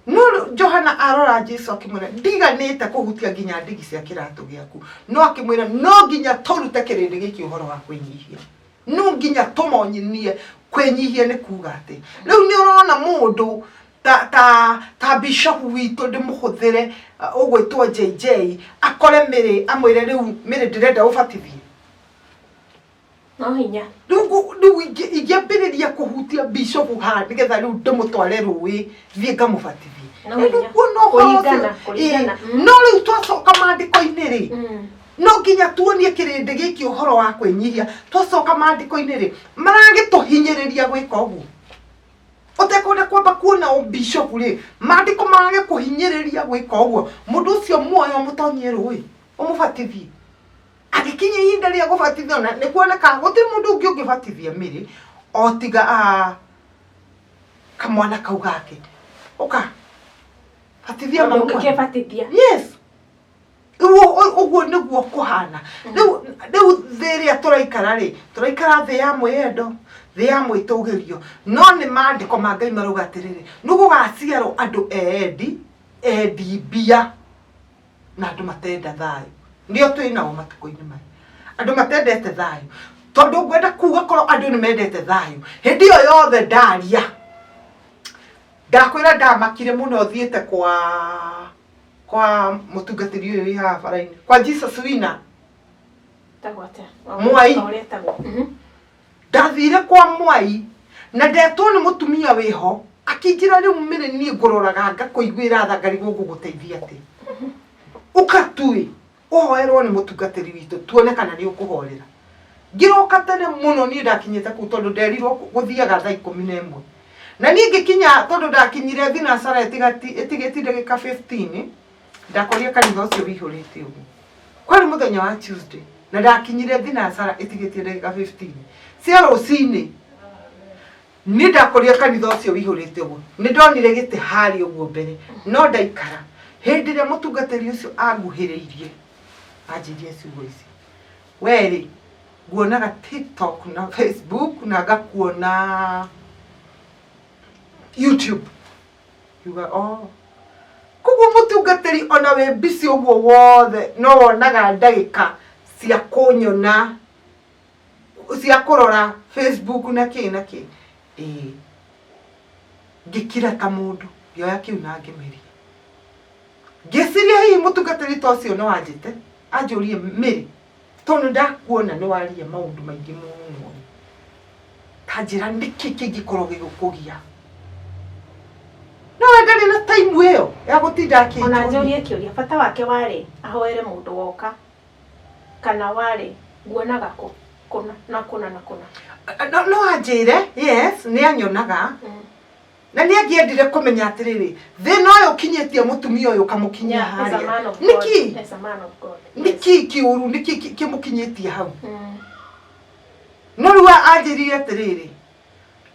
No Johana arora Jesu akĩmwĩra, ndiganĩte kũhutia nginya ndigi cia kĩratũ gĩaku. No akĩmwĩra, no nginya tũrute kĩrĩndĩ gĩkĩ ũhoro wa kwĩnyihia, no nginya tũmonie kwĩnyihia nĩ kuga atĩ. Rĩu nĩ ũrona mũndũ ta bishop witũ ndĩmũhũthĩre, ũgwĩtwo JJ, akore Mĩrĩ amwĩre, rĩu Mĩrĩ, ndĩrenda ũbatithie. No hinya. Rĩu ingĩambĩrĩria kũhutia bishop haha nĩgetha rĩu ndĩmũtware rũĩ thiĩ ngamũbatithie. No Rĩu hinya. kuona ũhoro ũcio, Kũringana, kũringana. No rĩu twacoka maandĩko-inĩ rĩ, no nginya tuonie kĩrĩndĩ gĩkĩ ũhoro wa kwĩnyihia. Twacoka maandĩko-inĩ rĩ, maragĩtũhinyĩrĩria gwĩka ũguo ũtekwenda kwamba kuona ũbishop rĩ, maandĩko maragĩkũhinyĩrĩria gwĩka ũguo. Mũndũ ũcio muoyo ũmũtonyie rũĩ ũmũbatithie. Agĩkinya ihinda rĩa gũbatithio na nĩ kuoneka gũtirĩ mũndũ ũngĩ ũngĩbatithia Mĩrĩ o tiga kamwana kau gake. Ũka batithia Tondũ mamu mwana. ũngĩkĩbatithia. Yes, rĩu ũguo nĩguo kũhana rĩu. Thĩ ĩrĩa tũraikara rĩ, tũraikara thĩ ya mwĩyendo, thĩ ya mwĩtũgĩrio. No nĩ maandĩko ma Ngai marauga atĩrĩrĩ, nĩ gũgaciarwo andũ eendi, endi mbia na andũ matenda thayũ. Nĩo twĩ nao matukũ-inĩ maya, andũ matendete thayũ. Tondũ ngwenda kuga korwo andũ nĩ mendete thayũ, hĩndĩ ĩyo yothe ndaria ndakwĩra ndamakire mũno thiĩte kwa mũtungatĩri ũyũ wĩ haha bara-inĩ kwa Jesus Winner. Etagwo atĩa? Mwai. O ũrĩa etagwo. Ndathire kwa Mwai na ndetwo nĩ mũtumia wĩho. Akĩnjĩra rĩu mĩrĩ niĩ ngũroraga ngakũiguĩra tha ngarigwo ngũgũteithia atĩa. Ũka tuĩ ũhoerwo nĩ mũtungatĩri witũ tuone kana nĩ ũkũhorera. Ngĩroka tene mũno niĩ ndakinyĩte kũu tondũ nderirwo gũthiaga thaa 11. Na niĩ ngĩkinya tondũ ndakinyire thinacara ĩtigĩtie ndagĩka 15 ndakorire kanitha ũcio wĩihũrĩte ũguo. Kwarĩ mũthenya wa Tuesday na ndakinyire thinacara ĩtigĩtie ndagĩka 15 cia rũcinĩ. Niĩ ndakorire kanitha ũcio wĩihũrĩte ũguo. Nĩ ndonire gĩtĩ harĩa ũguo mbere no ndaikara. Hĩndĩ ĩrĩa mũtungatĩri ũcio anguhĩrĩirie anjĩrire ciugo ici, we rĩ nguonaga TikTok na Facebook na ngakuona YouTube. Ngiuga oh. Koguo mũtungatĩri ona wĩ busy ũguo wothe no wonaga ndagĩka cia kũnyona, cia kũrora Facebook na kĩ na kĩ. Ĩĩ. Ngĩkira ta mũndũ, ngĩoya kĩu na ngĩmĩria. Ngĩciria hihi mũtungatĩri ta ũcio no anjĩte, anjũrie Mary, tondũ nĩ ndakuona nĩ waria maũndũ maingĩ mũno. Ta njĩra nĩkĩ kĩngĩkorwo gĩgũkũgia. No we ndarĩ na time ĩyo ya gũtinda Ona akĩnjũria. njũrie kĩũria, bata wake warĩ ahoere mũndũ woka kana warĩ nguonaga kũ kũna na kũna na kũna? No, no anjĩre, yes, nĩ anyonaga. Na nĩ angĩendire kũmenya atĩrĩrĩ, thĩna ũyũ ũkinyĩtie mũtumia ũyũ ũkamũkinyia Yeah, as a harĩa. man of God. Nĩkĩ? As a man of God. Yes. Nĩkĩ kĩũru, nĩkĩ kĩmũkinyĩtie hau? No rĩu anjĩrire atĩrĩrĩ,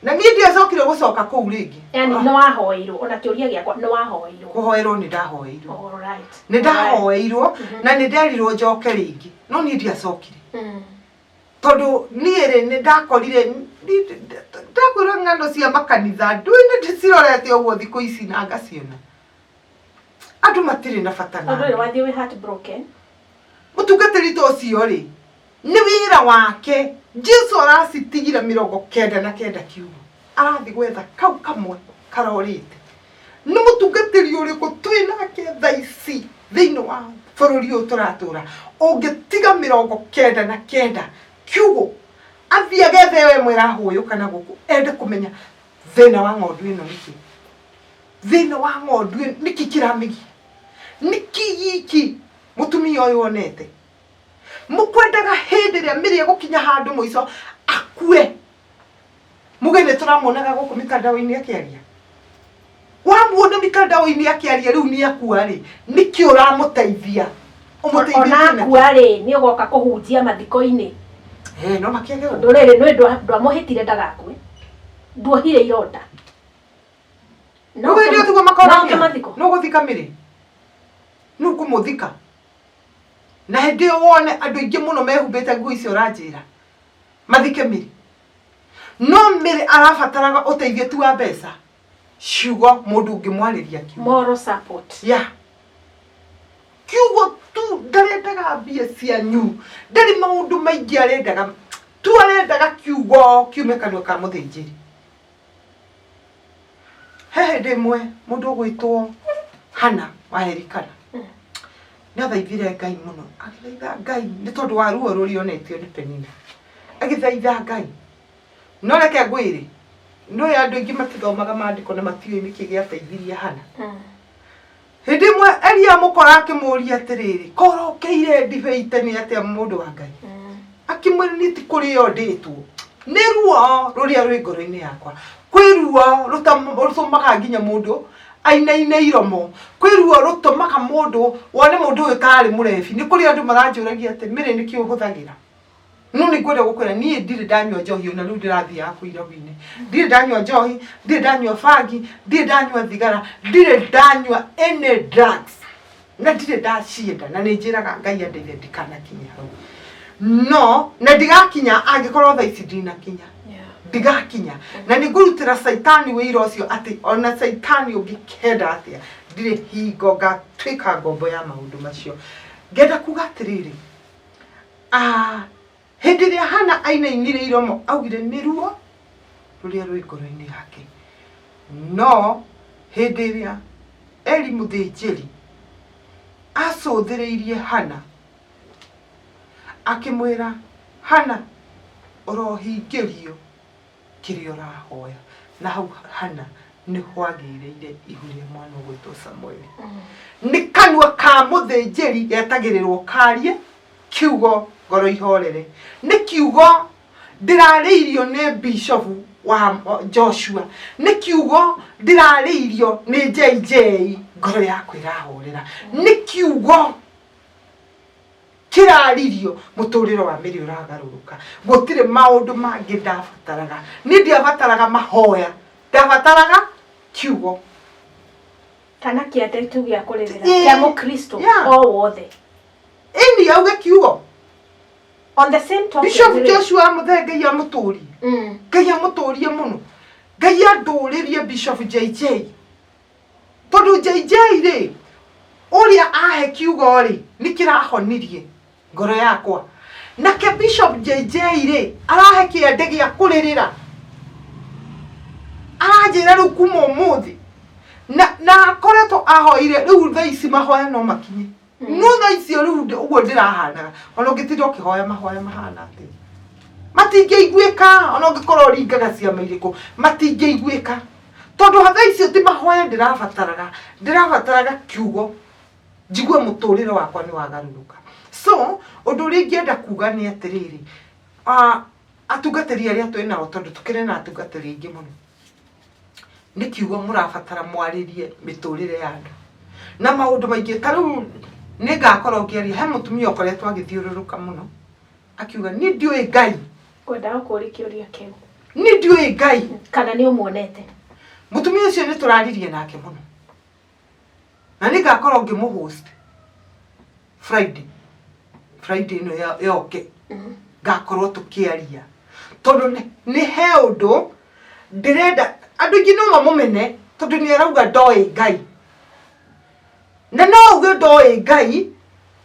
na niĩ ndiacokire gũcoka kũu rĩngĩ. Yani nĩ wahoeirwo, ona kĩũria gĩakwa nĩ wahoeirwo. Kũhoerwo nĩ ndahoeirwo. All right. Nĩ ndahoeirwo na nĩ nderirwo njoke rĩngĩ, no niĩ ndiacokire. Tondũ niĩ rĩ nĩ ndakorire ndakwĩra ng'ano cia makanitha ndũĩ nĩ ndĩcirorete ũguo thikũ ici na ngaciona. Andũ matirĩ na bata na Tondũ rĩ wathiĩ wĩ heartbroken. Mũtungatĩri ta ũcio rĩ nĩ wĩra wake. Jesu aracitigire 99 kiugo arathiĩ gwetha kau kamwe karorĩte. Nĩ mũtungatĩri ũrĩkũ twĩ nake thaa ici thĩinĩ wa bũrũri ũyũ tũratũra ũngĩtiga 99 kiugo athiĩ agethe ĩyo ĩmwe ĩrahũyũka na gũkũ ende kũmenya thĩna wa ng'ondu ĩno nĩkĩ, thĩna wa ng'ondu ĩno nĩkĩ kĩramĩgia, nĩkĩ gĩkĩ mũtumia ũyũ onete. Mũkwendaga hĩndĩ ĩrĩa mĩrĩ ĩgũkinya handũ mũico akue. Muge nĩ tũramuonaga gũkũ mitandao-inĩ akĩaria. Wamuona mitandao-inĩ akĩaria rĩu nĩ akua rĩ, nĩkĩ ũramũteithia? Ũmũteithĩtie Ona nakĩ? akua rĩ, nĩ ũgoka kũhunjia mathiko-inĩ. No makĩage ũguo. Tondũ rĩrĩ, nĩ ndwamũhĩtire ndagakue. Nduohire ironda. No hĩndĩ ĩyo tiguo No ũke makoragia. mathiko. Nũ ũgũthika mĩrĩ? Nũ ũkũmũthika? Na hĩndĩ ĩyo wone andũ aingĩ mũno mehumbĩte nguo icio ũranjĩra. Mathike mĩrĩ. No mĩrĩ arabataraga ũteithio ti wa mbeca. Ciugo mũndũ ũngĩmwarĩria kiugo. Moral support. Yeah. Kiugo tu ndarendaga mbia cianyu. Ndarĩ maũndũ maingĩ arendaga. Tu arendaga kiugo kiume kanua ka mũthĩnjĩri. He hĩndĩ ĩmwe mũndũ ũgwĩtwo Hana wa Elikana nĩ athaithire Ngai mũno, agĩthaitha Ngai nĩ tondũ wa ruo rũrĩa onetio nĩ Penina, agĩthaitha Ngai. No reke ngwĩre, nĩũĩ andũ aingĩ matithomaga maandĩko na matiũĩ nĩkĩ gĩateithirie Hana. Hĩndĩ ĩmwe Eli amũkora akĩmũria atĩrĩrĩ, korokeire ndibei tene atĩa mũndũ wa Ngai? Akĩmwĩra niĩ ti kũrĩo ndĩtwo, nĩ ruo rũrĩa rwĩ ngoro-inĩ yakwa. Kwĩ ruo rũtũmaga nginya mũndũ ainaine iromo. Kwĩ ruo rũtũmaga mũndũ wone mũndũ ũyũ tarĩ mũrebi. Nĩ kũrĩ andũ maranjũragia atĩ Mary nĩkĩ ũhũthagĩra? No nĩ ngwenda gũkwĩra niĩ ndirĩ ndanyua njohi ona rĩu ndĩrathiaga kũu irabu-inĩ. Ndirĩ ndanyua njohi, ndirĩ ndanyua bangi, ndirĩ ndanyua thigara, ndirĩ ndanyua any drugs. Na ndirĩ ndacienda na nĩ njĩraga Ngai andeithie ndikanakinye hau. No na ndigakinya angĩkorwo thaa ici ndinakinya. Ndigakinya. Na nĩ ngũrutĩra Caitani wĩira ũcio atĩ ona Caitani ũngĩkenda atĩa ndirĩ hingo ngatuĩka ngombo ya maũndũ macio. Ngenda kuga atĩrĩrĩ, hĩndĩ ĩrĩa Hana ainainire iromo augire nĩ ruo rũrĩa rwĩ ngoro-inĩ yake. No hĩndĩ ĩrĩa Eli mũthĩnjĩri acũthĩrĩirie Hana akĩmwĩra, Hana ũrohingĩrio kĩrĩa ũrahoya. Na hau Hana Nĩ hwagĩrĩire ihu rĩa mwana ũgwĩtwo Samueli. Nĩ kanua ka mũthĩnjĩri getagĩrĩrwo karie kiugo ngoro ihorere. Nĩ kiugo ndĩrarĩirio nĩ bishofu wa Joshua. Nĩ kiugo ndĩrarĩirio nĩ JJ ngoro yakwa ĩrahorera. Nĩ kiugo kĩraririo mũtũrĩre wa mĩrĩ ũragarũrũka. Gũtirĩ maũndũ mangĩ ndabataraga. Niĩ ndiabataraga mahoya, ndabataraga kiugo. Kana kĩande tu gĩa kũrĩrĩra kĩa mũkristo o wothe. Ĩni auge kiugo. On the same topic. Bishop Joshua Muthee Ngai amũtũrie. Ngai amũtũrie mũno. Ngai andũrĩrie Bishop JJ. Tondũ JJ rĩ, ũrĩa ahe kiugo rĩ, nĩ kĩrahonirie ngoro yakwa. Nake Bishop JJ rĩ, arahe kĩande gĩa kũrĩrĩra. Aranjĩra rĩu kuma ũmũthĩ. Na akoretwo ahoire rĩu thaa ici mahoya no makinye. No thaa icio rĩu ũguo ndĩrahanaga, ona ũngĩtinda ũkĩhoya mahoya mahana atĩa, matingĩiguĩka. Ona ũngĩkorwo ũringaga ciama irĩkũ, matingĩiguĩka. Tondũ thaa icio ti mahoya ndĩrabataraga, ndĩrabataraga kiugo njigue mũtũrĩre wakwa nĩ wagarũrũka. So ũndũ ũrĩa ingĩenda kuga nĩ atĩrĩrĩ, atungatĩri arĩa twĩ nao, tondũ tũkĩrĩ na atungatĩri aingĩ mũno, nĩ kiugo mũrabatara mwarĩrie mĩtũrĩre ya andũ na maũndũ maingĩ. Ta rĩu nĩ ngakorwo ngĩaria he mũtumia ũkoretwo agĩthiũrũrũka mũno akiuga niĩ ndiũĩ Ngai. Ngwendaga kũũria kĩũria kĩu. Niĩ ndiũĩ Ngai. Kana nĩ ũmuonete? Mũtumia ũcio nĩ tũraririe nake mũno na nĩ ngakorwo ngĩmũ host Friday, Friday ĩno yoke ngakorwo tũkĩaria, tondũ nĩ he ũndũ ndĩrenda. Andũ aingĩ no mamũmene tondũ nĩ arauga ndoĩ Ngai, na no auge ndoĩ Ngai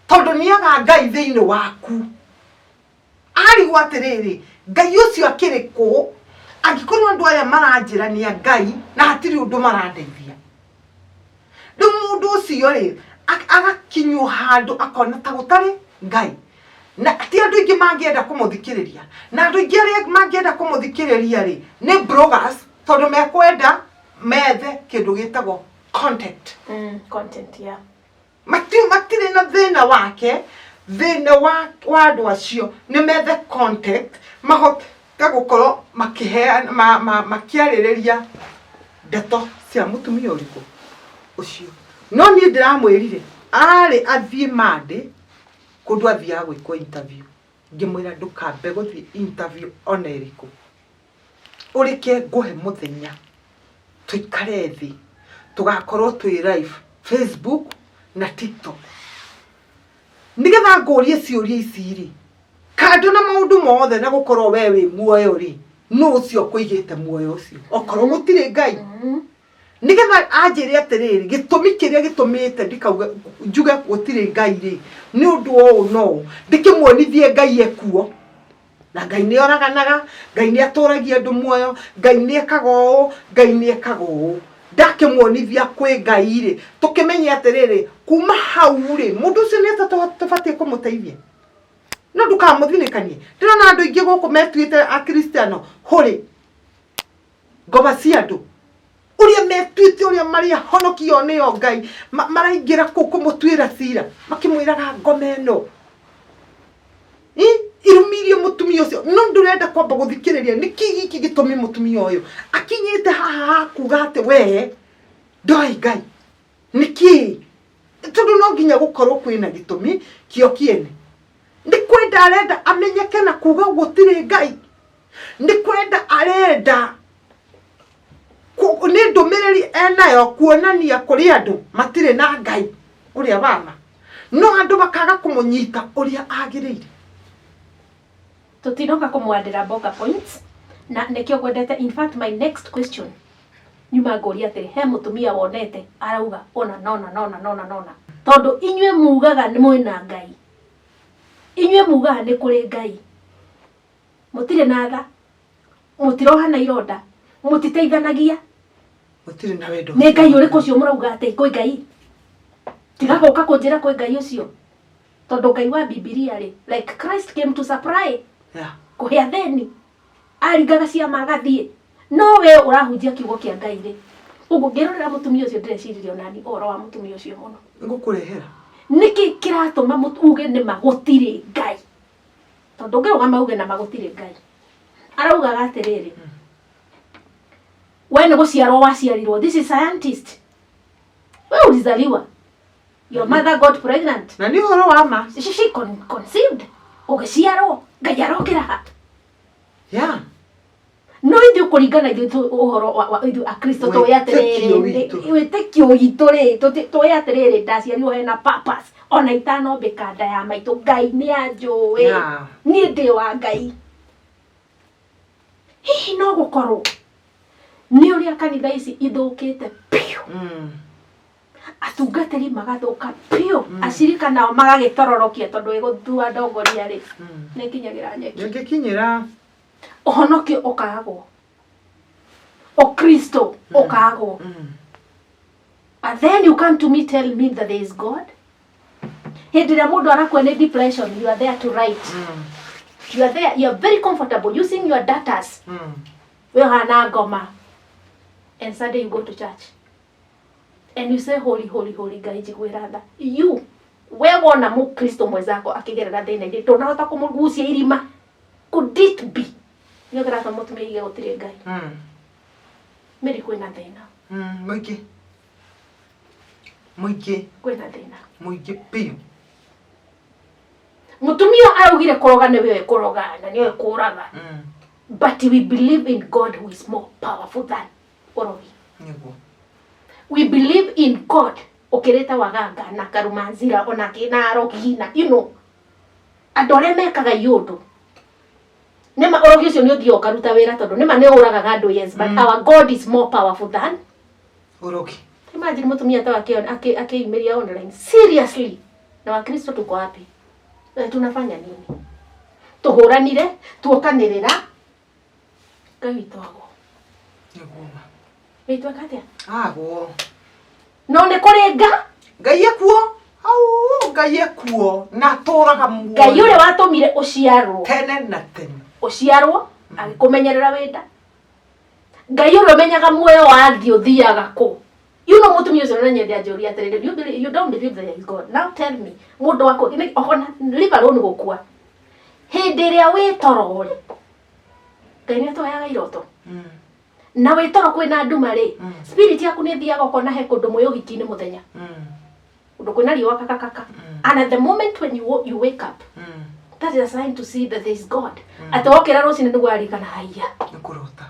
tondũ nĩ aga Ngai thĩinĩ waku. Arigwo atĩrĩrĩ, Ngai ũcio akĩrĩ kũ angĩkorwo andũ aya maranjĩra nĩ a Ngai na hatirĩ ũndũ marandeithia? Rĩu mũndũ ũcio rĩ, agakinywo handũ akona ta gũtarĩ Ngai, na ti andũ aingĩ mangĩenda kũmũthikĩrĩria, na andũ aingĩ arĩa mangĩenda kũmũthikĩrĩria rĩ, nĩ bloggers, tondũ mekwenda methe kĩndũ gĩtagwo content. Content, yeah. Matirĩ na thĩna wake. Thĩna wa andũ acio nĩ methe content mahote gũkorwo makĩheana makĩarĩrĩria ndeto cia mũtumia ũrĩkũ ũcio. No niĩ ndĩramwĩrire arĩ athiĩ Monday kũndũ athiaga gwĩkwo interview, ngĩmwĩra ndũkambe gũthiĩ interview ona ĩrĩkũ, ũrĩke ngũhe mũthenya tũikare thĩ, tũgakorwo twĩ live Facebook na TikTok, nĩgetha ngũrie ciũria ici rĩ, kando na maũndũ mothe na gũkorwo we wĩ muoyo rĩ, nũ ũcio ũkũigĩte muoyo ũcio okorwo gũtirĩ Ngai? Nĩgetha anjĩre atĩrĩrĩ, gĩtũmi kĩrĩa gĩtũmĩte ndikauge njuge gũtirĩ Ngai rĩ, nĩ ũndũ ũũ no ũũ, ndĩkĩmuonithie Ngai ekuo, na Ngai nĩ oraganaga, Ngai nĩ atũragia andũ muoyo, Ngai nĩ ekaga ũũ, Ngai nĩ ekaga ũũ. Ndakĩmuonithia kwĩ Ngai rĩ, tũkĩmenye atĩrĩrĩ, kuma hau rĩ, mũndũ ũcio nĩ atĩa tũbatiĩ kũmũteithia. No ndũkamũthinĩkanie. Ndĩrona andũ aingĩ gũkũ metuĩte akristiano hũrĩ ngoma cia andũ, ũrĩa metuĩte ũrĩa marĩ ahonokio nĩo Ngai, maraingĩra kũu kũmũtuĩra cira makĩmwĩraga ngoma ĩno irumirie mũtumia ũcio, no ndũrenda kwamba gũthikĩrĩria nĩkĩ gĩkĩ gĩtũmi mũtumia ũyũ akinyĩte haha hakuga atĩ we ndoĩ Ngai nĩkĩ, tondũ no nginya gũkorwo kwĩna gĩtũmi kĩo kĩene. Nĩ kwenda arenda amenyeke na kuga gũtirĩ Ngai? Nĩ kwenda arenda nĩ ndũmĩrĩri enayo kuonania kũrĩ andũ matirĩ na Ngai ũrĩa wama, no andũ makaga kũmũnyita ũrĩa agĩrĩire? Tũtinoka kũmwandĩra Boka Points na nĩkĩo ngwendete. In fact, my next question nyuma ngũria atĩrĩ, he mũtumia wonete arauga ona nona nona nona nona, tondũ inyuĩ mugaga nĩ mwĩna Ngai, inyuĩ mugaga nĩ kũrĩ Ngai, mũtirĩ na tha, mũtirohana ironda, mũtiteithanagia. Gũtirĩ na wendo. Nĩ Ngai ũrĩkũ ũcio mũrauga atĩ kwĩ Ngai? Tiga gũka kũnjĩra kwĩ Ngai ũcio, tondũ Ngai wa Bibilia rĩ, like Christ came to supply kũhe athĩni, aringaga ciama agathiĩ, no we ũrahunjia kiugo kĩa Ngai rĩ. Ũguo ngĩrorera mũtumia ũcio ndĩreciririe onani ũhoro wa mũtumia ũcio mũno. Ngũkũrehera. Nĩkĩ kĩratũma uge nĩma gũtirĩ Ngai? Tondũ ũngĩrũgama uge nama gũtirĩ Ngai. Araugaga atĩrĩrĩ, we nĩ gũciarwo waciarirwo, this is scientist. We ulizaliwa. Your mother got pregnant. Na nĩ ũhoro wa ma. She conceived. Ũgĩciarwo, Ngai arokĩra ha? No ithuĩ kũringana ithuĩ ũhoro wa ithuĩ akristo tũĩ atĩrĩrĩ, Wĩtĩkio witũ. Wĩtĩkio witũ rĩ, tũĩ atĩrĩrĩ, ndaciarirwo hena purpose, ona itanombĩka nda ya maitũ Ngai nĩ anjũĩ. Niĩ ndĩ wa Ngai. Hihi no gũkorwo nĩ ũrĩa kanitha ici ithũkĩte biũ, atungatĩri magathũka biũ, acirika nao magagĩtororokia, tondũ ĩgũthua ndongoria rĩ, nĩ ĩkinyagĩra nyeki. Nĩngĩkinyĩra. Ũhonokio ũkagwo, ũkristo ũkagwo, and then you come to me, tell me that there is God. Hĩndĩ ĩrĩa mũndũ arakua nĩ depression, you are there to write. You are there, you are very comfortable using your datas. We ũhana ngoma, and Sunday you go to church and you say, "Holy, holy, holy, Ngai njiguĩra tha." You, we wona mũkristo mwenzako akĩgerera thĩna-inĩ, ndũnahota kũmũgucia irima. Could it be nĩo kĩratũma mũtumia aige gũtirĩ Ngai? Mary, kwĩna thĩna. Mũingĩ. Mũingĩ. Kwĩna thĩna. Mũingĩ biũ. Mũtumia araugire kũroga nĩ wewe kũroga na nĩwe kũraga, but we believe in God who is more powerful than ũrogi. Nĩguo. We believe in God ũkĩrĩte waganga na karumanzira ona na arogi na andũ arĩa mekaga iũndũ. Nĩma ũrogi ũcio nĩ ũthiaga ũkaruta wĩra, tondũ nĩma nĩ ũragaga andũ, yes, but our God is more powerful than Ũrogi. Imagine mũtumia ta akĩyumĩria online, seriously. Na wakristo tuko wapi? Eh, tunafanya nini? Tũhũranire tuokanĩrĩra Ngai witũ agwo. Nĩguo ma. Witũ eka atĩa? Agwo. No nĩ kũrĩ nga. Ngai ekuo. Au, Ngai ekuo na atũraga muoyo. Ngai ũrĩa watũmire ũciarwo tene na tene. Ũciarwo agĩkũmenyerera wĩnda. Ngai ũrĩa ũmenyaga muoyo wathiĩ ũthiaga kũ. Mũtumia ũcio na nyende anjũria atĩrĩrĩ, you don't believe there is God. Now tell me, mũndũ wakwa ona leave alone gũkua, hĩndĩ ĩrĩa wĩ toro rĩ, Ngai nĩ atũheaga iroto, na wĩ toro kwĩna nduma rĩ, spirit yaku nĩ ĩthiaga ũkona he kũndũ mwĩ ũhiki-inĩ mũthenya, kũndũ kwĩna riũa kakakaka, and at the moment when you wake up, that is a sign to see that there is God. Atĩ wokĩra rũcinĩ nĩguo aririkana, haiya, Nĩ kũrota.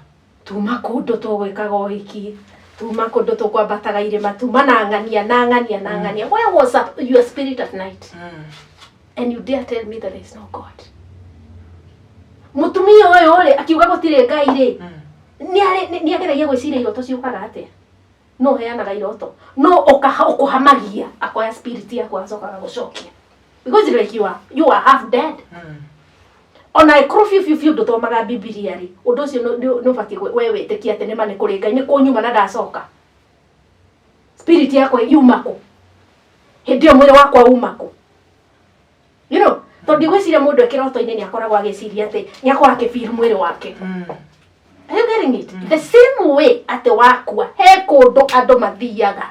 Tuma kũndũ tũgwĩkaga ũhiki, tuma kũndũ tũkwambataga irĩma, tuma na ng'ania na ng'ania na ng'ania. Where was up your spirit at night? And you dare tell me that there is no God? Mũtumia ũyũ rĩ, akiuga gũtirĩ Ngai rĩ, nĩ ageragia gwĩciria iroto ciũkaga atĩa, no ũheanaga iroto, no ũkũhamagia akoya spirit yaku agacoka agagũcokia, because like you are half dead. Ona ĩkorwo biũ biũ biũ ndũthomaga Bibilia rĩ, ũndũ ũcio nĩ ũbatiĩ we wĩtĩkie atĩ nĩma nĩ kũrĩ Ngai. Nĩ kũnyuma na ndacoka, spirit yakwa yuma kũ? Hĩndĩ ĩyo mwĩrĩ wakwa uma kũ? Tondũ ndigwĩciria mũndũ e kĩroto-inĩ nĩ akoragwo agĩciria atĩ nĩ akoragwo akĩfeel mwĩrĩ wake. Are you getting it? The same way atĩ wakua he kũndũ andũ mathiaga.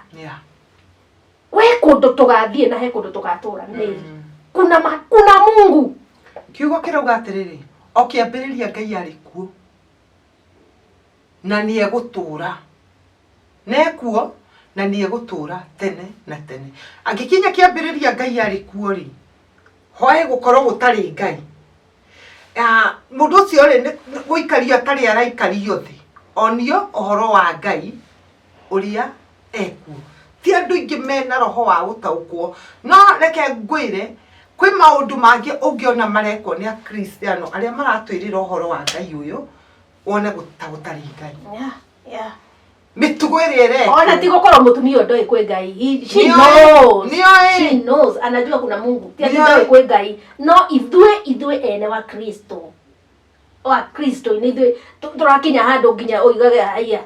We kũndũ tũgathiĩ na he kũndũ tũgatũra. Mary, kuna Mungu. Kiugo kĩrauga atĩrĩrĩ, o kĩambĩrĩria Ngai arĩ kuo na nĩ egũtũũra nekuo na nĩ egũtũũra tene na tene. Angĩkinya kĩambĩrĩria Ngai arĩ kuo rĩ, hoe gũkorwo gũtarĩ Ngai. Ah, mũndũ ũcio rĩ, nĩ gũikario atarĩ araikario thĩ onio ũhoro wa Ngai ũrĩa ekuo. Ti andũ aingĩ mena roho wa gũtaũkwo. No reke ngwĩre, kwĩ maũndũ mangĩ ũngĩona marekwo nĩ akristiano arĩa maratwĩrĩra ũhoro wa Ngai ũyũ, wone ta gũtarĩ Ngai. Mĩtugo ĩrĩa ĩrekwo. Ona ti gũkorwo mũtumia ũyũ ndoĩ kwĩ Ngai. She Nĩoĩ, knows. nĩoĩ. She knows, anajua kuna Mungu. Ti ati Nĩoĩ. ndoĩ kwĩ Ngai, no ithuĩ ene wa Kristo nĩ ithuĩ tũrakinya handũ nginya ũigage, haiya,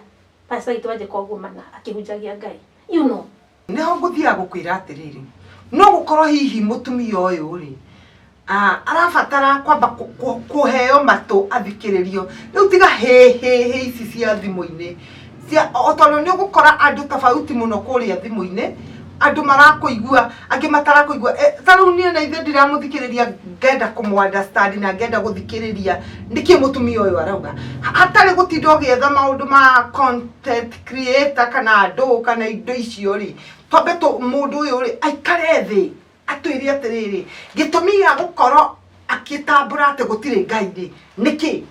pastor itũ anjĩka ũguo mana akĩhunjagia Ngai. Nĩho ngũthiaga gũkwĩra atĩrĩrĩ, no gũkorwo hihi mũtumia ũyũ rĩ, arabatara kwamba kũheo matũ athikĩrĩrio. Rĩu tiga hĩ hĩ hĩ ici cia thimũ-inĩ. Cia o tondũ nĩ ũgũkora andũ tofauti mũno kũrĩa thimũ-inĩ, andũ marakũigua, angĩ matarakũigua. Ta rĩu niĩ na ithuĩ ndiramũthikĩrĩria ngenda kũmũ understand na ngenda gũthikĩrĩria nĩkĩ mũtumia ũyũ arauga. Hatarĩ gũtinda ũgĩetha maũndũ ma content creator kana andũ kana indo icio rĩ, twambe tũ mũndũ ũyũ rĩ aikare thĩ atwĩre atĩrĩrĩ, gĩtũmi gĩa gũkorwo akĩtambũra atĩ gũtirĩ Ngai rĩ nĩkĩ?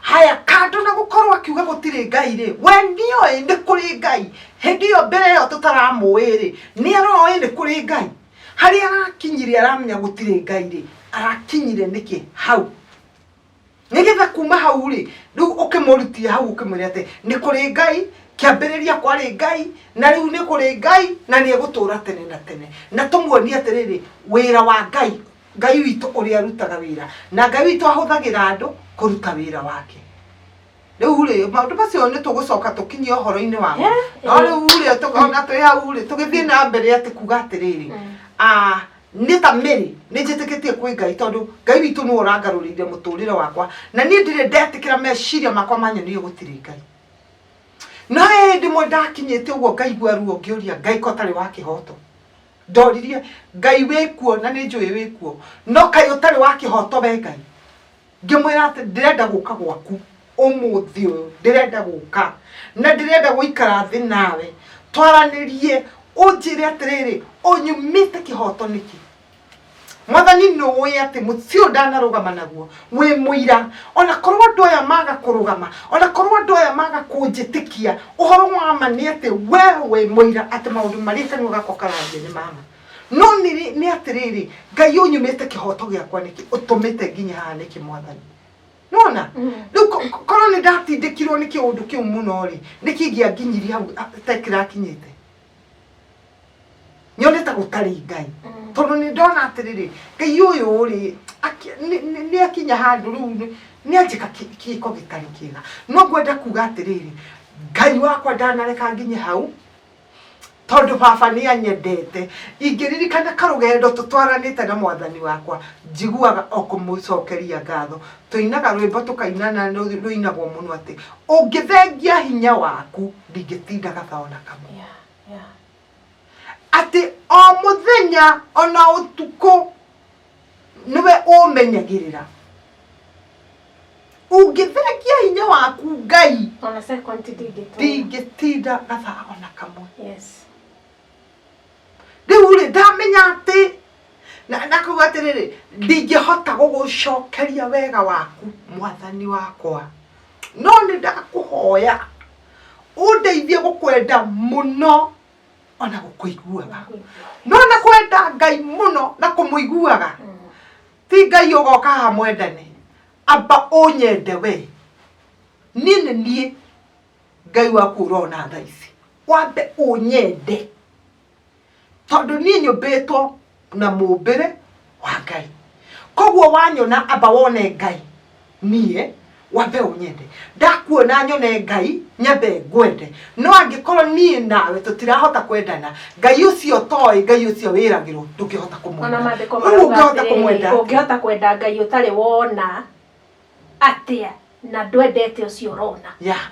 Haya, kando na gũkorwo akiuga gũtirĩ Ngai rĩ, we nĩoĩ nĩ kũrĩ Ngai. Hĩndĩ ĩyo mbere ĩyo tũtaramũĩ rĩ, nĩ aroĩ nĩ kũrĩ Ngai. Harĩa arakinyire aramenya gũtirĩ Ngai rĩ, arakinyire nĩkĩ hau? Nĩgetha kuma hau rĩ, rĩu ũkĩmũrutie hau ũkĩmwĩre atĩ nĩ kũrĩ Ngai, kĩambĩrĩria kwarĩ Ngai, na rĩu nĩ kũrĩ Ngai, na nĩ egũtũra tene na tene. Na tũmuonie atĩrĩrĩ, wĩra wa Ngai, Ngai witũ ũrĩa arutaga wĩra, na Ngai witũ ahũthagĩra andũ kũruta wĩra wake. Rĩu rĩ, maũndũ macio nĩ tũgũcoka tũkinyie ũhoro-inĩ wamo. No rĩu rĩ, ona twĩ hau rĩ, tũgĩthiĩ na mbere atĩ kuga atĩrĩrĩ, ah, nĩ ta Mary, nĩ njĩtĩkĩtie kwĩ Ngai tondũ Ngai witũ nĩwe ũrangarũrĩire mũtũrĩre wakwa, na niĩ ndirĩ ndetĩkĩra meciria makwa manyonie gũtirĩ Ngai. No hĩndĩ ĩmwe ndakinyĩte ũguo ngaigua ruo ngĩũria Ngai ko ũtarĩ wa kĩhoto. Ndoririe Ngai wĩkuo na nĩ njũĩ wĩkuo, no kaĩ ũtarĩ wa kĩhoto we Ngai. Ngĩmwĩra atĩ ndĩrenda gũka gwaku ũmũthĩ ũyũ, ndĩrenda gũka na ndĩrenda gũikara thĩ nawe twaranĩrie, ũnjĩre atĩrĩrĩ, ũnyumĩte kĩhoto nĩkĩ? Mwathani nĩũĩ atĩ mũciĩ ũyũ ndanarũgama naguo wĩ mũira, ona korwo andũ aya maga kũrũgama, ona korwo andũ aya maga kũnjĩtĩkia, ũhoro wa ma nĩ atĩ we wĩ mũira atĩ maũndũ marĩa kanua gakwa kararia nĩ ma ma. No nĩ atĩrĩrĩ, Ngai ũnyumĩte kĩhoto gĩakwa nĩkĩ? Ũtũmĩte nginye haha nĩkĩ Mwathani? Nĩwona? Rĩu korwo nĩ ndatindĩkirwo nĩ kĩũndũ kĩu mũno rĩ, nĩkĩ gĩanginyirie hau ta kĩrakinyĩte? Nyone ta gũtarĩ Ngai. Tondũ nĩ ndona atĩrĩrĩ, Ngai ũyũ rĩ, nĩ akinya handũ rĩu nĩ anjĩka kĩko gĩtarĩ kĩega. No ngwenda kuga atĩrĩrĩ, Ngai wakwa ndanareka nginye hau, tondũ baba nĩ anyendete. Ingĩririkana karũgendo tũtwaranĩte na mwathani wakwa, njiguaga o kũmũcokeria ngatho. Tũinaga rwĩmbo tũkaina na rũinagwo mũno atĩ, ũngĩthengia hinya waku, ndingĩtinda gathaa ona kamwe. Atĩ o mũthenya ona ũtukũ nĩwe ũmenyagĩrĩra. Ũngĩthengia hinya waku Ngai, Ona second ndingĩtũra. ndingĩtinda gathaa ona kamwe. Yes. Rĩu rĩ, ndamenya atĩ na nakauga atĩrĩrĩ, ndingĩhota gũgũcokeria wega waku mwathani wakwa, no nĩ ndakũhoya ũndeithie gũkwenda mũno ona gũkũiguaga. No na kwenda Ngai mũno na kũmũiguaga, ti Ngai ũgoka haha mwendane, amba ũnyende we. Niĩ nĩ niĩ Ngai waku ũrona thaa ici, wambe ũnyende tondũ niĩ nyũmbĩtwo na mũmbĩre wa Ngai. Koguo wanyona amba wone Ngai niĩ, wambe ũnyende. Ndakuona nyone Ngai nyambe ngwende. No angĩkorwo niĩ nawe tũtirahota kwendana, Ngai ũcio ũtoĩ, Ngai ũcio wĩragĩrwo, ndũngĩhota kũmwenda. Ona maandĩko Rĩu marauga ũngĩhota atĩrĩrĩ, kũmwenda atĩa? ũngĩhota kwenda Ngai ũtarĩ wona atĩa na ndwendete ũcio ũrona? Yeah.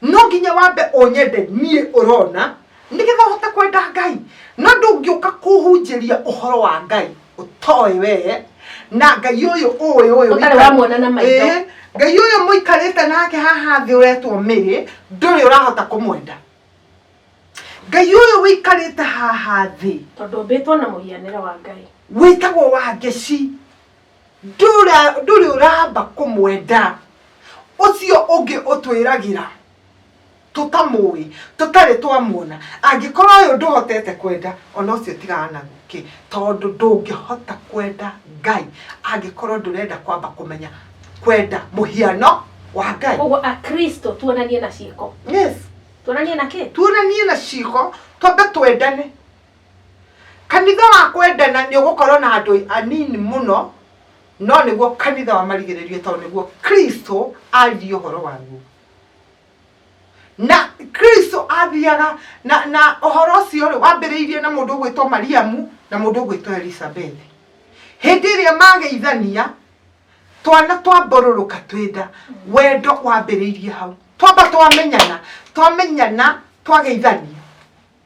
No nginya wambe ũnyende niĩ ũrona nĩgetha ũhote kwenda Ngai. No ndũngĩũka kũhunjĩria ũhoro wa Ngai ũtoĩ we na Ngai ũyũ ũĩ ũyũ Ũtarĩ wamuona na maitho. Ĩĩ, Ngai ũyũ mũikarĩte nake haha thĩ ũretwo Mary ndũrĩ ũrahota kũmwenda. Ngai ũyũ ũikarĩte haha thĩ Tondũ ũmbĩtwo na mũhianĩre wa Ngai. wĩtagwo Wangeci ndũrĩ ũramba kũmwenda. Ũcio ũngĩ ũtwĩragĩra tũtamũĩ, tũtarĩ twamuona. Angĩkorwo ũyũ ndũhotete kwenda, ona ũcio tigana naguo kĩ, tondũ ndũngĩhota kwenda Ngai angĩkorwo ndũrenda kwamba kũmenya kwenda mũhiano wa Ngai. Koguo Akristo tuonanie na ciĩko. Yes. Tuonanie na kĩ? Tuonanie na ciĩko, twambe twendane. Kanitha wa kwendana nĩ ũgũkorwo na andũ anini mũno, no nĩguo kanitha wa marigĩrĩrio tondũ nĩguo Kristo aririe ũhoro waguo. Na Kristo athiaga na, na ũhoro ũcio rĩ wambĩrĩirie na mũndũ ũgwĩtwo Mariamu na mũndũ ũgwĩtwo Elizabeth. Hĩndĩ ĩrĩa mageithania twana twamborũrũka twĩ nda, wendo wambĩrĩirie hau. Twamba twamenyana, twamenyana twageithania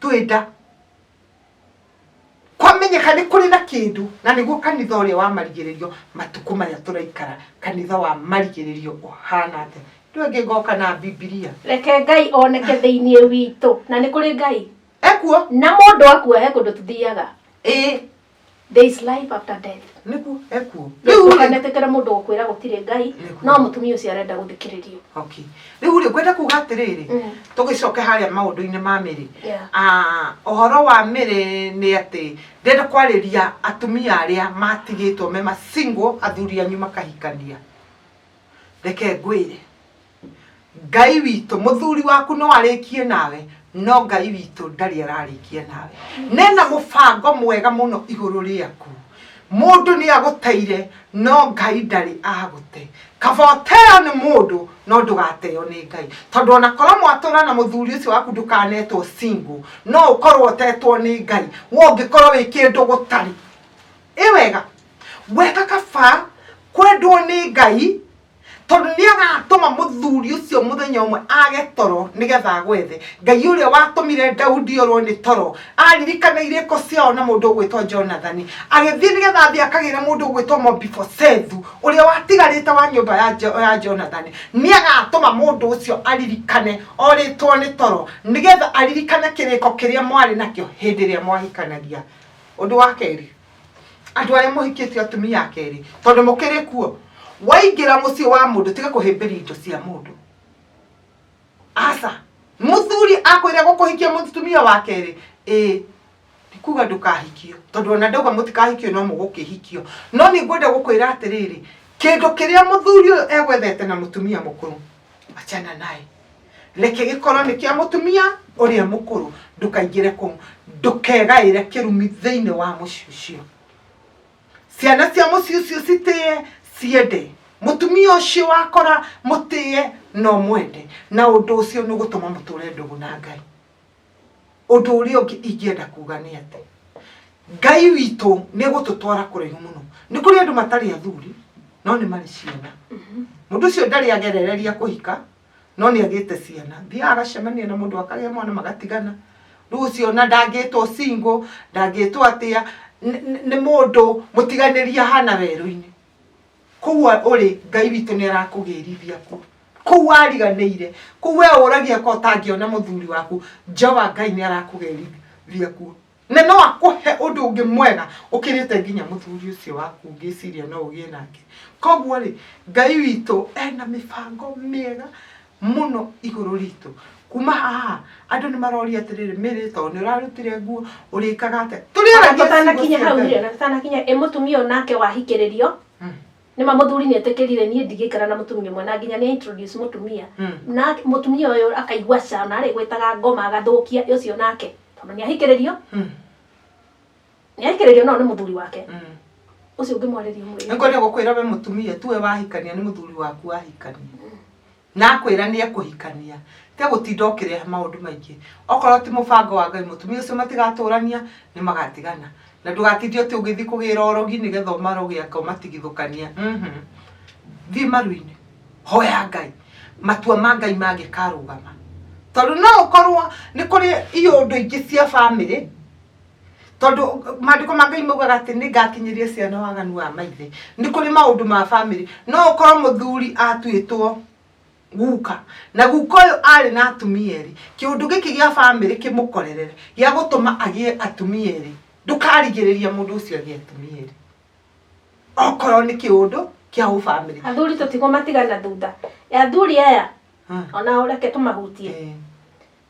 twĩnda kwamenyeka nĩ kũrĩ na kĩndũ, na nĩguo kanitha ũrĩa wa marigĩrĩrio matukũ maya tũraikara, kanitha wa marigĩrĩrio ũhana atĩa? Rĩu ĩngĩ ngoka na Bibilia. Reke Ngai oneke thĩinĩ witũ, na nĩ kũrĩ Ngai. Ekuo. Na mũndũ akua he kũndũ tũthiaga. Ĩĩ. There is life after death. Nĩguo ekuo. Rĩu rĩ, Ndũkanetĩkĩre mũndũ gũkwĩra gũtirĩ Ngai, Nĩguo. no mũtumia ũcio arenda gũthikĩrĩrio. Okay. Rĩu rĩ, ngwenda kuga atĩrĩrĩ, tũgĩcoke harĩa maũndũ-inĩ ma mĩrĩ. Ũhoro wa mĩrĩ nĩ atĩ ndĩrenda kwarĩria atumia arĩa matigĩtwo me ma single, athuri anyu makahikania. Reke ngwĩre, Ngai witũ, mũthuri waku no arĩkie nawe, no Ngai witũ ndarĩ ararĩkia nawe. Nena mũbango mwega mũno igũrũ rĩaku. Mũndũ nĩ agũteire, no Ngai ndarĩ agũte. Kaba ũteo nĩ mũndũ, no ndũgateo nĩ Ngai. Tondũ ona korwo mwatũra na mũthuri ũcio waku ndũkanetwo single, no ũkorwo ũtetwo nĩ Ngai. We ũngĩkorwo wĩ kĩndũ gũtarĩ. Ĩ wega? Wega kaba kwendwo nĩ Ngai, tondũ nĩ agatũma mũthuri ũcio mũthenya ũmwe age toro nĩgetha agwethe. Ngai ũrĩa watũmire Daudi orwo nĩ toro, aririkana irĩko ciao na mũndũ ũgwĩtwo Jonathani, agĩthiĩ nĩgetha athiĩ akagĩre mũndũ ũgwĩtwo Mefibosethu, ũrĩa watigarĩte wa nyũmba ya Jonathani. Nĩ agatũma mũndũ ũcio aririkane orĩtwo nĩ toro, nĩgetha aririkane kĩrĩko kĩrĩa mwarĩ nakĩo hĩndĩ ĩrĩa mwahikanagia. Ũndũ wa kerĩ, andũ arĩa mũhikĩtio atumia a kerĩ, tondũ mũkĩrĩ kuo, waingĩra mũciĩ wa mũndũ tiga kũhĩmbĩria indo cia mũndũ. Aca, mũthuri akwĩra gũkũhikia mũtumia wa kerĩ, ĩĩ ti kuga ndũkahikio, tondũ ona ndauga mũtikahikio no mũgũkĩhikio. No nĩ ngwenda gũkwĩra atĩrĩrĩ, kĩndũ kĩrĩa mũthuri ũyũ egwethete na mũtumia mũkũrũ, achana naye. Reke gĩkorwo nĩ kĩa mũtumia ũrĩa mũkũrũ, ndũkaingĩre kũu, ndũkegaĩre kĩrumi thĩinĩ wa mũciĩ ũcio. Ciana cia mũciĩ ũcio citĩe, ciende. Mũtumia ũcio wakora mũtĩe na ũmwende, na ũndũ ũcio nĩ ũgũtũma mũtũre ndũgũ na Ngai. Ũndũ ũrĩa ũngĩ ingĩenda kuga nĩ atĩ Ngai witũ nĩ egũtũtwara kũraihu mũno. Nĩ kũrĩ andũ matarĩ athuri no nĩ marĩ ciana. Mũndũ ũcio ndarĩ agerereria kũhika no nĩ agĩte ciana. Thiaga agacemania na mũndũ akagĩa mwana magatigana. Rĩu ũcio ona ndangĩtwo single, ndangĩtwo atĩa, nĩ mũndũ mũtiganĩrie ahana werũ-inĩ. Kũu ũrĩ Ngai witũ nĩ arakũgĩrithia kuo. Kũu wariganĩire, kũu we ũragia ko ũtangĩona mũthuri waku, Jehova Ngai nĩ arakũgĩrithia kuo. Na no akũhe ũndũ ũngĩ mwega ũkĩrĩte nginya mũthuri ũcio waku ũngĩciria no ũgĩe nake. Koguo rĩ, Ngai witũ ena mĩbango mĩega mũno igũrũ ritũ. Kuma haha andũ nĩ maroria atĩrĩrĩ, Mary tondũ nĩ ũrarutire nguo ũrĩkaga atĩa? Tũrĩaragia ciugo Tũtanakinya cia hau Ngai. rĩ, na tũtanakinya, ĩ mũtumia ũyũ nake wahikĩrĩrio, nĩma mũthuri nĩ etĩkĩrire niĩ ndigĩikara na mũtumia ũmwe na nginya nĩ introduce mũtumia. Na mũtumia ũyũ akaigua ca na arĩ gwĩtaga ngoma agathũkia ũcio nake. Tondũ nĩ ahikĩrĩrio, nĩ ahikĩrĩrio no nĩ mũthuri wake. Ũcio ũngĩmwarĩria ũmwĩre. Nĩngwenda gũkwĩra we mũtumia tuwe wahikania nĩ mũthuri waku wahikania. Na akwĩra nĩ ekũhikania. Tiga gũtinda ũkĩrehe maũndũ maingĩ. Okorwo ti mũbango wa Ngai mũtumia ũcio matigatũrania nĩ magatigana. Na ndũgatinde atĩ ũgĩthiĩ kũgĩra ũrogi nĩgetha ũmaroge anga ũmatigithũkanie. Thiĩ maru-inĩ. Hoya Ngai. Matua ma Ngai mangĩkarũgama. Tondũ no ũkorwo nĩ kũrĩ iũndũ ingĩ cia bamĩrĩ, tondũ maandĩko ma Ngai maugaga atĩ nĩ ngakinyĩria ciana waganu wa maithe. Nĩ kũrĩ maũndũ ma bamĩrĩ. No ũkorwo mũthuri atuĩtwo guka, na guka ũyũ arĩ na atumia erĩ. Kĩũndũ gĩkĩ gĩa bamĩrĩ kĩmũkorerere gĩa gũtũma agĩe atumia erĩ. Ndũkarigĩrĩria mũndũ ũcio agĩe atumia erĩ. Okorwo nĩ kĩũndũ kĩa ũbamĩrĩ. Athuri tũtigũmatigana thutha. Athuri aya, ona reke tũmahutie.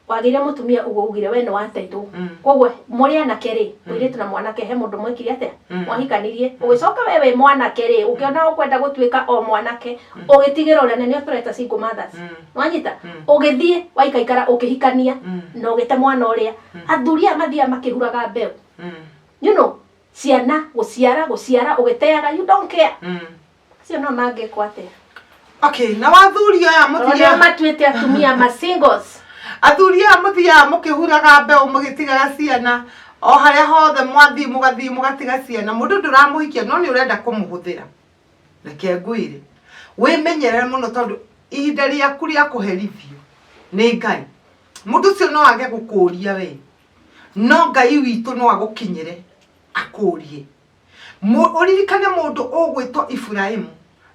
Wagĩire mũtumia ũguo ugire we nĩ wateirwo. Koguo mũrĩ anake rĩ, mũirĩtu na mwanake he mũndũ mwekire atĩa? Mwahikanirie. Ũgĩcoka we wĩ mwanake rĩ, ũkĩona ũkwenda gũtuĩka o mwanake, ũgĩtigĩra ũrĩa na nĩo tũreta single mothers. Nĩwanyita? Ũgĩthiĩ waikaikara ũkĩhikania na ũgĩte mwana ũrĩa. Athuri aya mathiaga makĩhuraga mbeũ. You know, ciana gũciara gũciara ũgĩteaga, you don't care. Acio no mangĩkwo atĩa? Okay, na wathuri aya Tondũ mũthiaga nĩo matuĩte atumia ma singles. Athuri aya mũthiaga mũkĩhuraga mbeũ mũgĩtigaga ciana o harĩa hothe mwathiĩ mũgathiĩ mũgatiga ciana, mũndũ ndũramũhikia no nĩ ũrenda kũmũhũthĩra. Reke ngwĩre, wĩmenyerere mũno tondũ Ihinda rĩaku rĩa kũherithio nĩ Ngai. Mũndũ ũcio no age gũkũria we, no Ngai witũ no agũkinyĩre akũrie. Ũririkane mũndũ ũgwĩtwo Iburahimu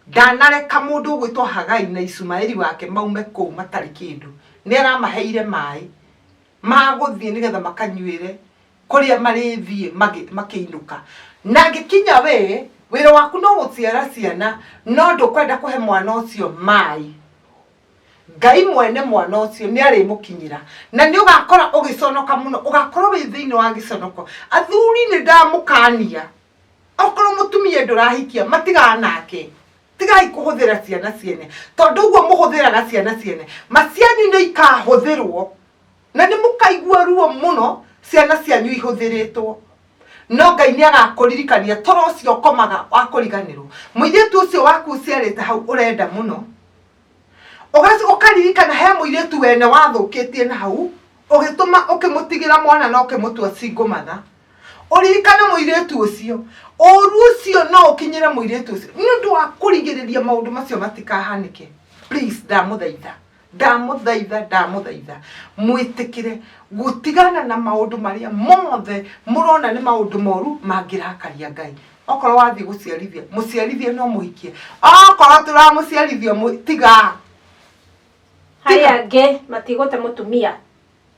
ndanareka mũndũ ũgwĩtwo Hagai na Ishumaeli wake maume kũu matarĩ kĩndũ. Nĩ aramaheire maĩ ma gũthiĩ nĩgetha makanyuĩre kũrĩa marĩthiĩ makĩinũka. Na angĩkinya we, wĩra waku no gũciara ciana, no ndũkwenda kũhe mwana ũcio maĩ. Ngai mwene mwana ũcio nĩ arĩmũkinyĩra na nĩ ũgakora ũgĩconoka mũno, ũgakorwo wĩ thĩinĩ wa gĩconoko. Athuri nĩ ndamũkania, okorwo mũtumia ndũrahikia matigana nake, tigai kũhũthĩra ciana ciene, tondũ ũguo mũhũthĩraga ciana ciene, ma cianyu nĩ ikahũthĩrwo na nĩ mũkaigua ruo mũno ciana cianyu ihũthĩrĩtwo. No Ngai nĩ agakũririkania toro ũcio ũkomaga wa kũriganĩrwo. Mũirĩtu ũcio waku ũciarĩte hau ũrenda mũno, Ũkaririkana he mũirĩtu wene wathũkĩtie na hau, ũgĩtũma ũkĩmũtigĩra mwana na ũkĩmũtua single mother. Ũririkane mũirĩtu ũcio, ũru ũcio no ũkinyĩre mũirĩtu ũcio. Nĩ ũndũ wa kũrigĩrĩria maũndũ macio matikahanĩke, please ndamũthaitha, ndamũthaitha, ndamũthaitha, mwĩtĩkĩre gũtigana na maũndũ marĩa mothe mũrona nĩ maũndũ moru mangĩrakaria Ngai. Okorwo wathiĩ gũciarithia, mũciarithie no mũhikie. Okorwo tũramũciarithia tiga. Harĩ angĩ matigũte mũtumia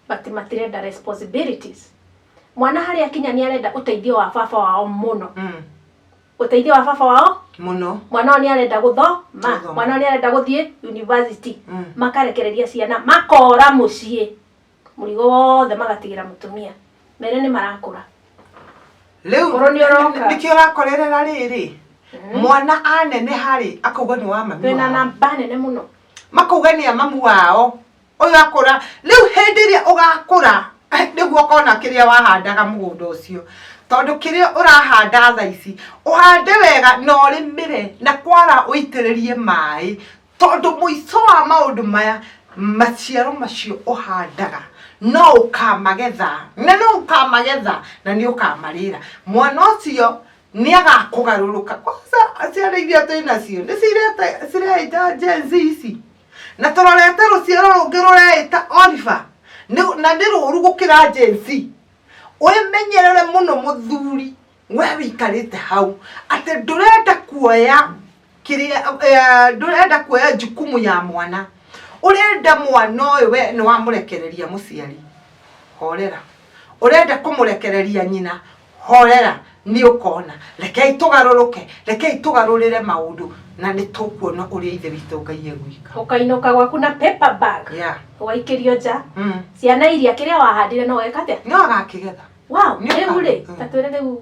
but matirenda responsibilities. Mwana harĩa akinya nĩ arenda ũteithio wa baba wao mũno. Ũteithio wa baba wao Mũno. Mwana wao nĩ arenda gũthoma. Gũthoma. Mwana wao nĩ arenda gũthiĩ university. Makarekereria ciana makora mũciĩ. Mũrigo wothe magatigĩra mũtumia. Mere nĩ marakũra. Rĩu Ũkũrũ nĩ ũroka. Nĩkĩo ũrakorerera rĩrĩ. Mwana aneneha rĩ, akauga nĩ wa mami Twĩna wao. namba nene mũno. Makauga nĩ a mamu wao. Ũyũ akũra. Rĩu hĩndĩ ĩrĩa ũgakũra, nĩguo ũkona kĩrĩa wahandaga mũgũnda ũcio. Tondũ kĩrĩa ũrahanda thaa ici, ũhande wega na ũrĩmĩre na kwara ũitĩrĩrie maĩ. Tondũ mũico wa maũndũ maya, maciaro macio ũhandaga no ũkamagetha, na no ũkamagetha na nĩ ũkamarĩra. Mwana ũcio nĩ agakũgarũrũka. Kwanza ciana iria twĩ nacio nĩ cireĩta Gen Z ici, na tũrorete rũciaro rũngĩ rũreĩta Oliver, na nĩ rũru gũkĩra Gen Z. Wĩmenyerere mũno mũthuri, we wĩikarĩte hau atĩ ndũrenda kuoya kĩrĩa ndũrenda kuoya jukumu ya mwana, ũrenda mwana ũyũ we nĩ wamũrekereria mũciari, horera. Ũrenda kũmũrekereria nyina, horera, nĩ ũkona. Rekei tũgarũrũke, rekei tũgarũrĩre maũndũ na nĩ tũkuona ũrĩa ithe witũ Ngai egwĩka. Ũkainũka gwaku na paper bag. Ũgaikĩrio nja. Ciana iria kĩrĩa wahandire no weka atĩa? No agakĩgetha. Wow, Nĩ rĩu rĩ, ũka- ta twĩre rĩu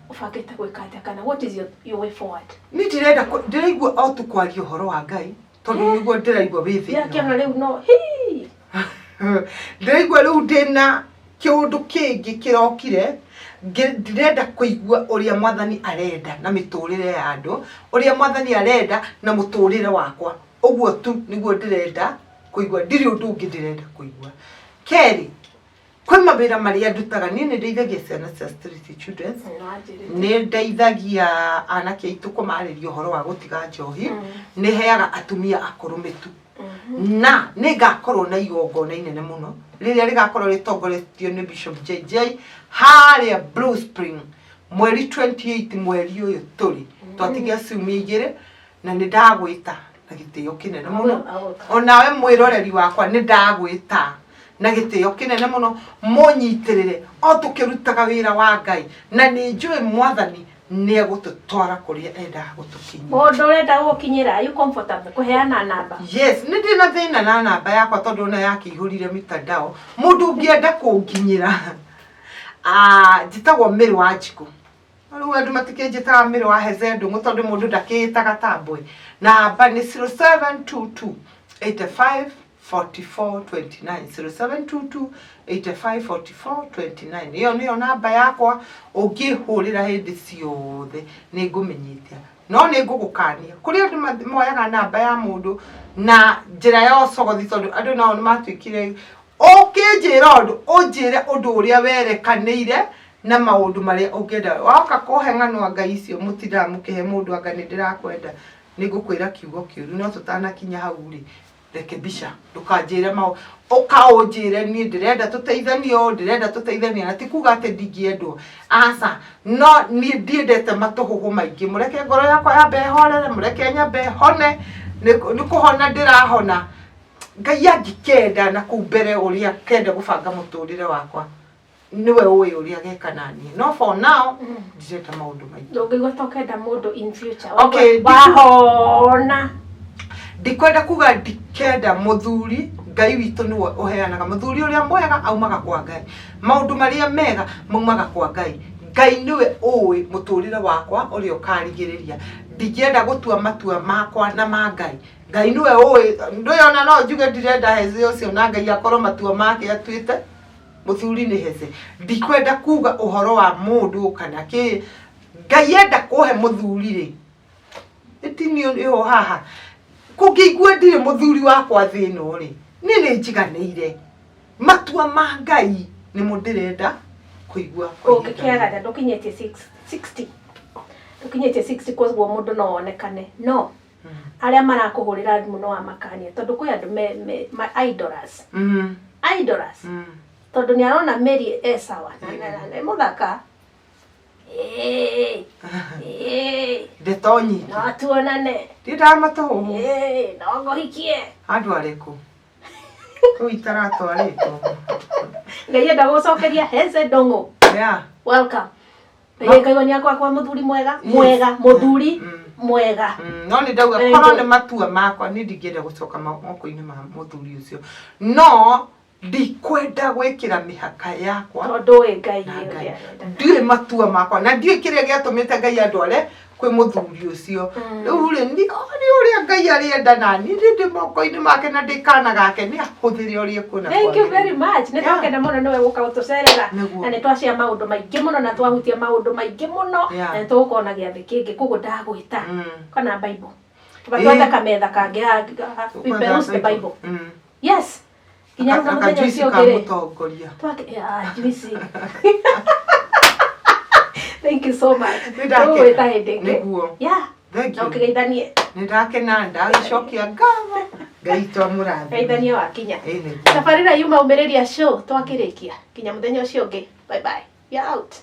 ũbangĩte gwĩka atĩa kana what is your way forward? Niĩ ndĩrenda ndĩraigua o tu kwaria ũhoro wa Ngai tondũ nĩguo ndĩraigua wĩ thĩinĩ. Ndĩrakĩona rĩu no hii. Ndĩraigua rĩu ndĩna kĩũndũ kĩngĩ kĩrokire, ndĩrenda kũigua ũrĩa Mwathani arenda na mĩtũrĩre ya andũ, ũrĩa Mwathani arenda na mũtũrĩre wakwa. Ũguo tu nĩguo ndĩrenda kũigua, ndirĩ ũndũ ũngĩ ndĩrenda kũigua. Kerĩ, kwĩ mawĩra marĩa ndutaga, niĩ nĩ ndeithagia ciana cia street children, nĩ ndeithagia anake aitũ kũmarĩria ũhoro wa gũtiga njohi, nĩ heaga atumia akũrũ mĩtu, na nĩ ngakorwo na igongona inene mũno rĩrĩa rĩgakorwo rĩtongoretio nĩ Bishop JJ harĩa Blue Spring mweri 28 mweri ũyũ tũrĩ, twatigia ciumia igĩrĩ, na nĩ ndagwĩta na gĩtĩo kĩnene mũno. Onawe mwĩroreri wakwa nĩ ndagwĩta na gĩtĩo kĩnene mũno, mũnyitĩrĩre o tũkĩrutaga wĩra wa Ngai, na nĩ njũĩ Mwathani nĩ egũtũtwara kũrĩa endaga gũtũkinyia. Mũndũ ũrenda gũgũkinyĩra, are you comfortable kũheana namba? Yes, nĩ ndĩ na thĩna na namba yakwa tondũ ona yakĩihũrire mitandao. Mũndũ ũngĩenda kũnginyĩra, njĩtagwo Mary Wanjikũ. Rĩu andũ matikĩnjĩtaga Mary wa Heze Ndũng'ũ tondũ mũndũ ndakĩĩtaga ta mbwe. Namba nĩ 0722 85 44 29, 0722 85 44 29. Ĩyo nĩyo namba yakwa, ũngĩhũrĩra hĩndĩ ciothe nĩ ngũmĩnyitia. No nĩ ngũgũkania, kũrĩ andũ moyaga namba ya mũndũ na njĩra ya ũcogothi tondũ andũ nao nĩ matuĩkire, ũkĩnjĩra ũndũ, ũnjĩre ũndũ ũrĩa werekanĩire na maũndũ marĩa ũngĩenda. Woka kũhe ng'ano anga icio mũtindaga mũkĩhe mũndũ anga nĩ ndĩrakwenda. Nĩ ngũkwĩra kiugo kĩũru, no tũtanakinya hau rĩ, reke mbica, ndũkanjĩre maũ, ũkaũnjĩre niĩ ndĩrenda tũteithanie ũũ, ndĩrenda tũteithanie, na ti kuga atĩ ndingĩendwo, aca, no niĩ ndiendete matũhũhũ maingĩ, mũreke ngoro yakwa yambe ĩhorere, mũreke nyambe hone, nĩ kũhona ndĩrahona, Ngai angĩkenda na kũu mbere ũrĩa akenda gũbanga mũtũrĩre wakwa, nĩwe ũĩ ũrĩa ageka naniĩ, no for now ndirenda maũndũ maingĩ. Ndũngĩigua ta ũkenda mũndũ in future? Okay, Wahona. Ndikwenda kuga ndikenda mũthuri, Ngai witũ nĩwe ũheanaga mũthuri ũrĩa mwega, aumaga kwa Ngai, maũndũ marĩa mega maumaga kwa Ngai. Ngai nĩwe ũĩ mũtũrĩre wakwa ũrĩa ũkarigĩrĩria. Ndingĩenda gũtua matua makwa na ma Ngai. Ngai nĩwe ũĩ. Ndũĩ ona no njuge ndirenda Heze ũcio na Ngai akorwo matua make atuĩte mũthuri nĩ Heze. Ndikwenda kuga ũhoro wa mũndũ kana kĩ. Ngai enda kũhe mũthuri rĩ, ĩtinio ĩho haha kũngĩigua ndirĩ mũthuri wakwa thĩ ĩno rĩ, niĩ nĩ njiganĩire. Matua ma Ngai nĩmo ndĩrenda kũigua kwa ihinda rĩrĩ. Ũngĩkĩaga ndũkinyĩtie 60, ndũkinyĩtie 60, koguo mũndũ no onekane, no arĩa marakũhũrĩra thimũ no amakanie, tondũ kwĩ andũ me idlers, idlers, tondũ nĩ arona Mary e sawa na nĩ mũthaka. Ĩĩ, ĩĩ. Ndeto nyingĩ. No tuonane. Ndiendaga matũhũhũ. Ĩĩ, no ngũhikie. Andũ arĩkũ kũu itaratwarĩtwo? Ngai enda gũcokeria Heze Ndong'o. Welcome. Ngai nĩ akwa kwa mũthuri mwega. Mwega mũthuri mwega. No nĩ ndauga korwo nĩ matua makwa, niĩ ndingĩenda gũcoka moko-inĩ ma mũthuri ũcio, no ndikwenda gwĩkĩra mĩhaka yakwa. Tondũ ĩ Ngai na ũrĩa Ngai arenda. Ndiũĩ matua makwa na ndiũĩ kĩrĩa gĩatũmĩte Ngai andware kwĩ mũthuri ũcio. Rĩu rĩ, nĩ ũrĩa Ngai arĩenda, na niĩ ndĩ moko-inĩ make na ndĩ kana gake, nĩ ahũthĩre ũrĩa ekuona Thank you kwagĩrĩire. very much. Nĩ twakena mũno nĩwe gũka gũtũcerera. Nĩguo. Na nĩ twacia maũndũ maingĩ mũno na twahutia maũndũ maingĩ mũno. Na nĩ tũgũkorwo na gĩathĩ kĩngĩ, koguo ndagwĩta. Kana Bible. Twethe kametha kangĩ haha, we peruse the Bible. Yes. Nginya rĩu na mũthenya Akajuici ũcio ka ũngĩ rĩ. mũtongoria. Juice. Thank you so much. Nĩ ndakena. Tũgũgwĩta hĩndĩ ĩngĩ. Nĩguo. Thank Na you. ũkĩgeithanie. Nĩ ndakena, ndagĩcokia ngatho. Ngai twamũrathime. Geithanie wakinya. Ĩ nĩguo. Tabarĩra yuma Ũmĩrĩria Show twakĩrĩkia. Nginya mũthenya ũcio ũngĩ. Bye bye. We are out.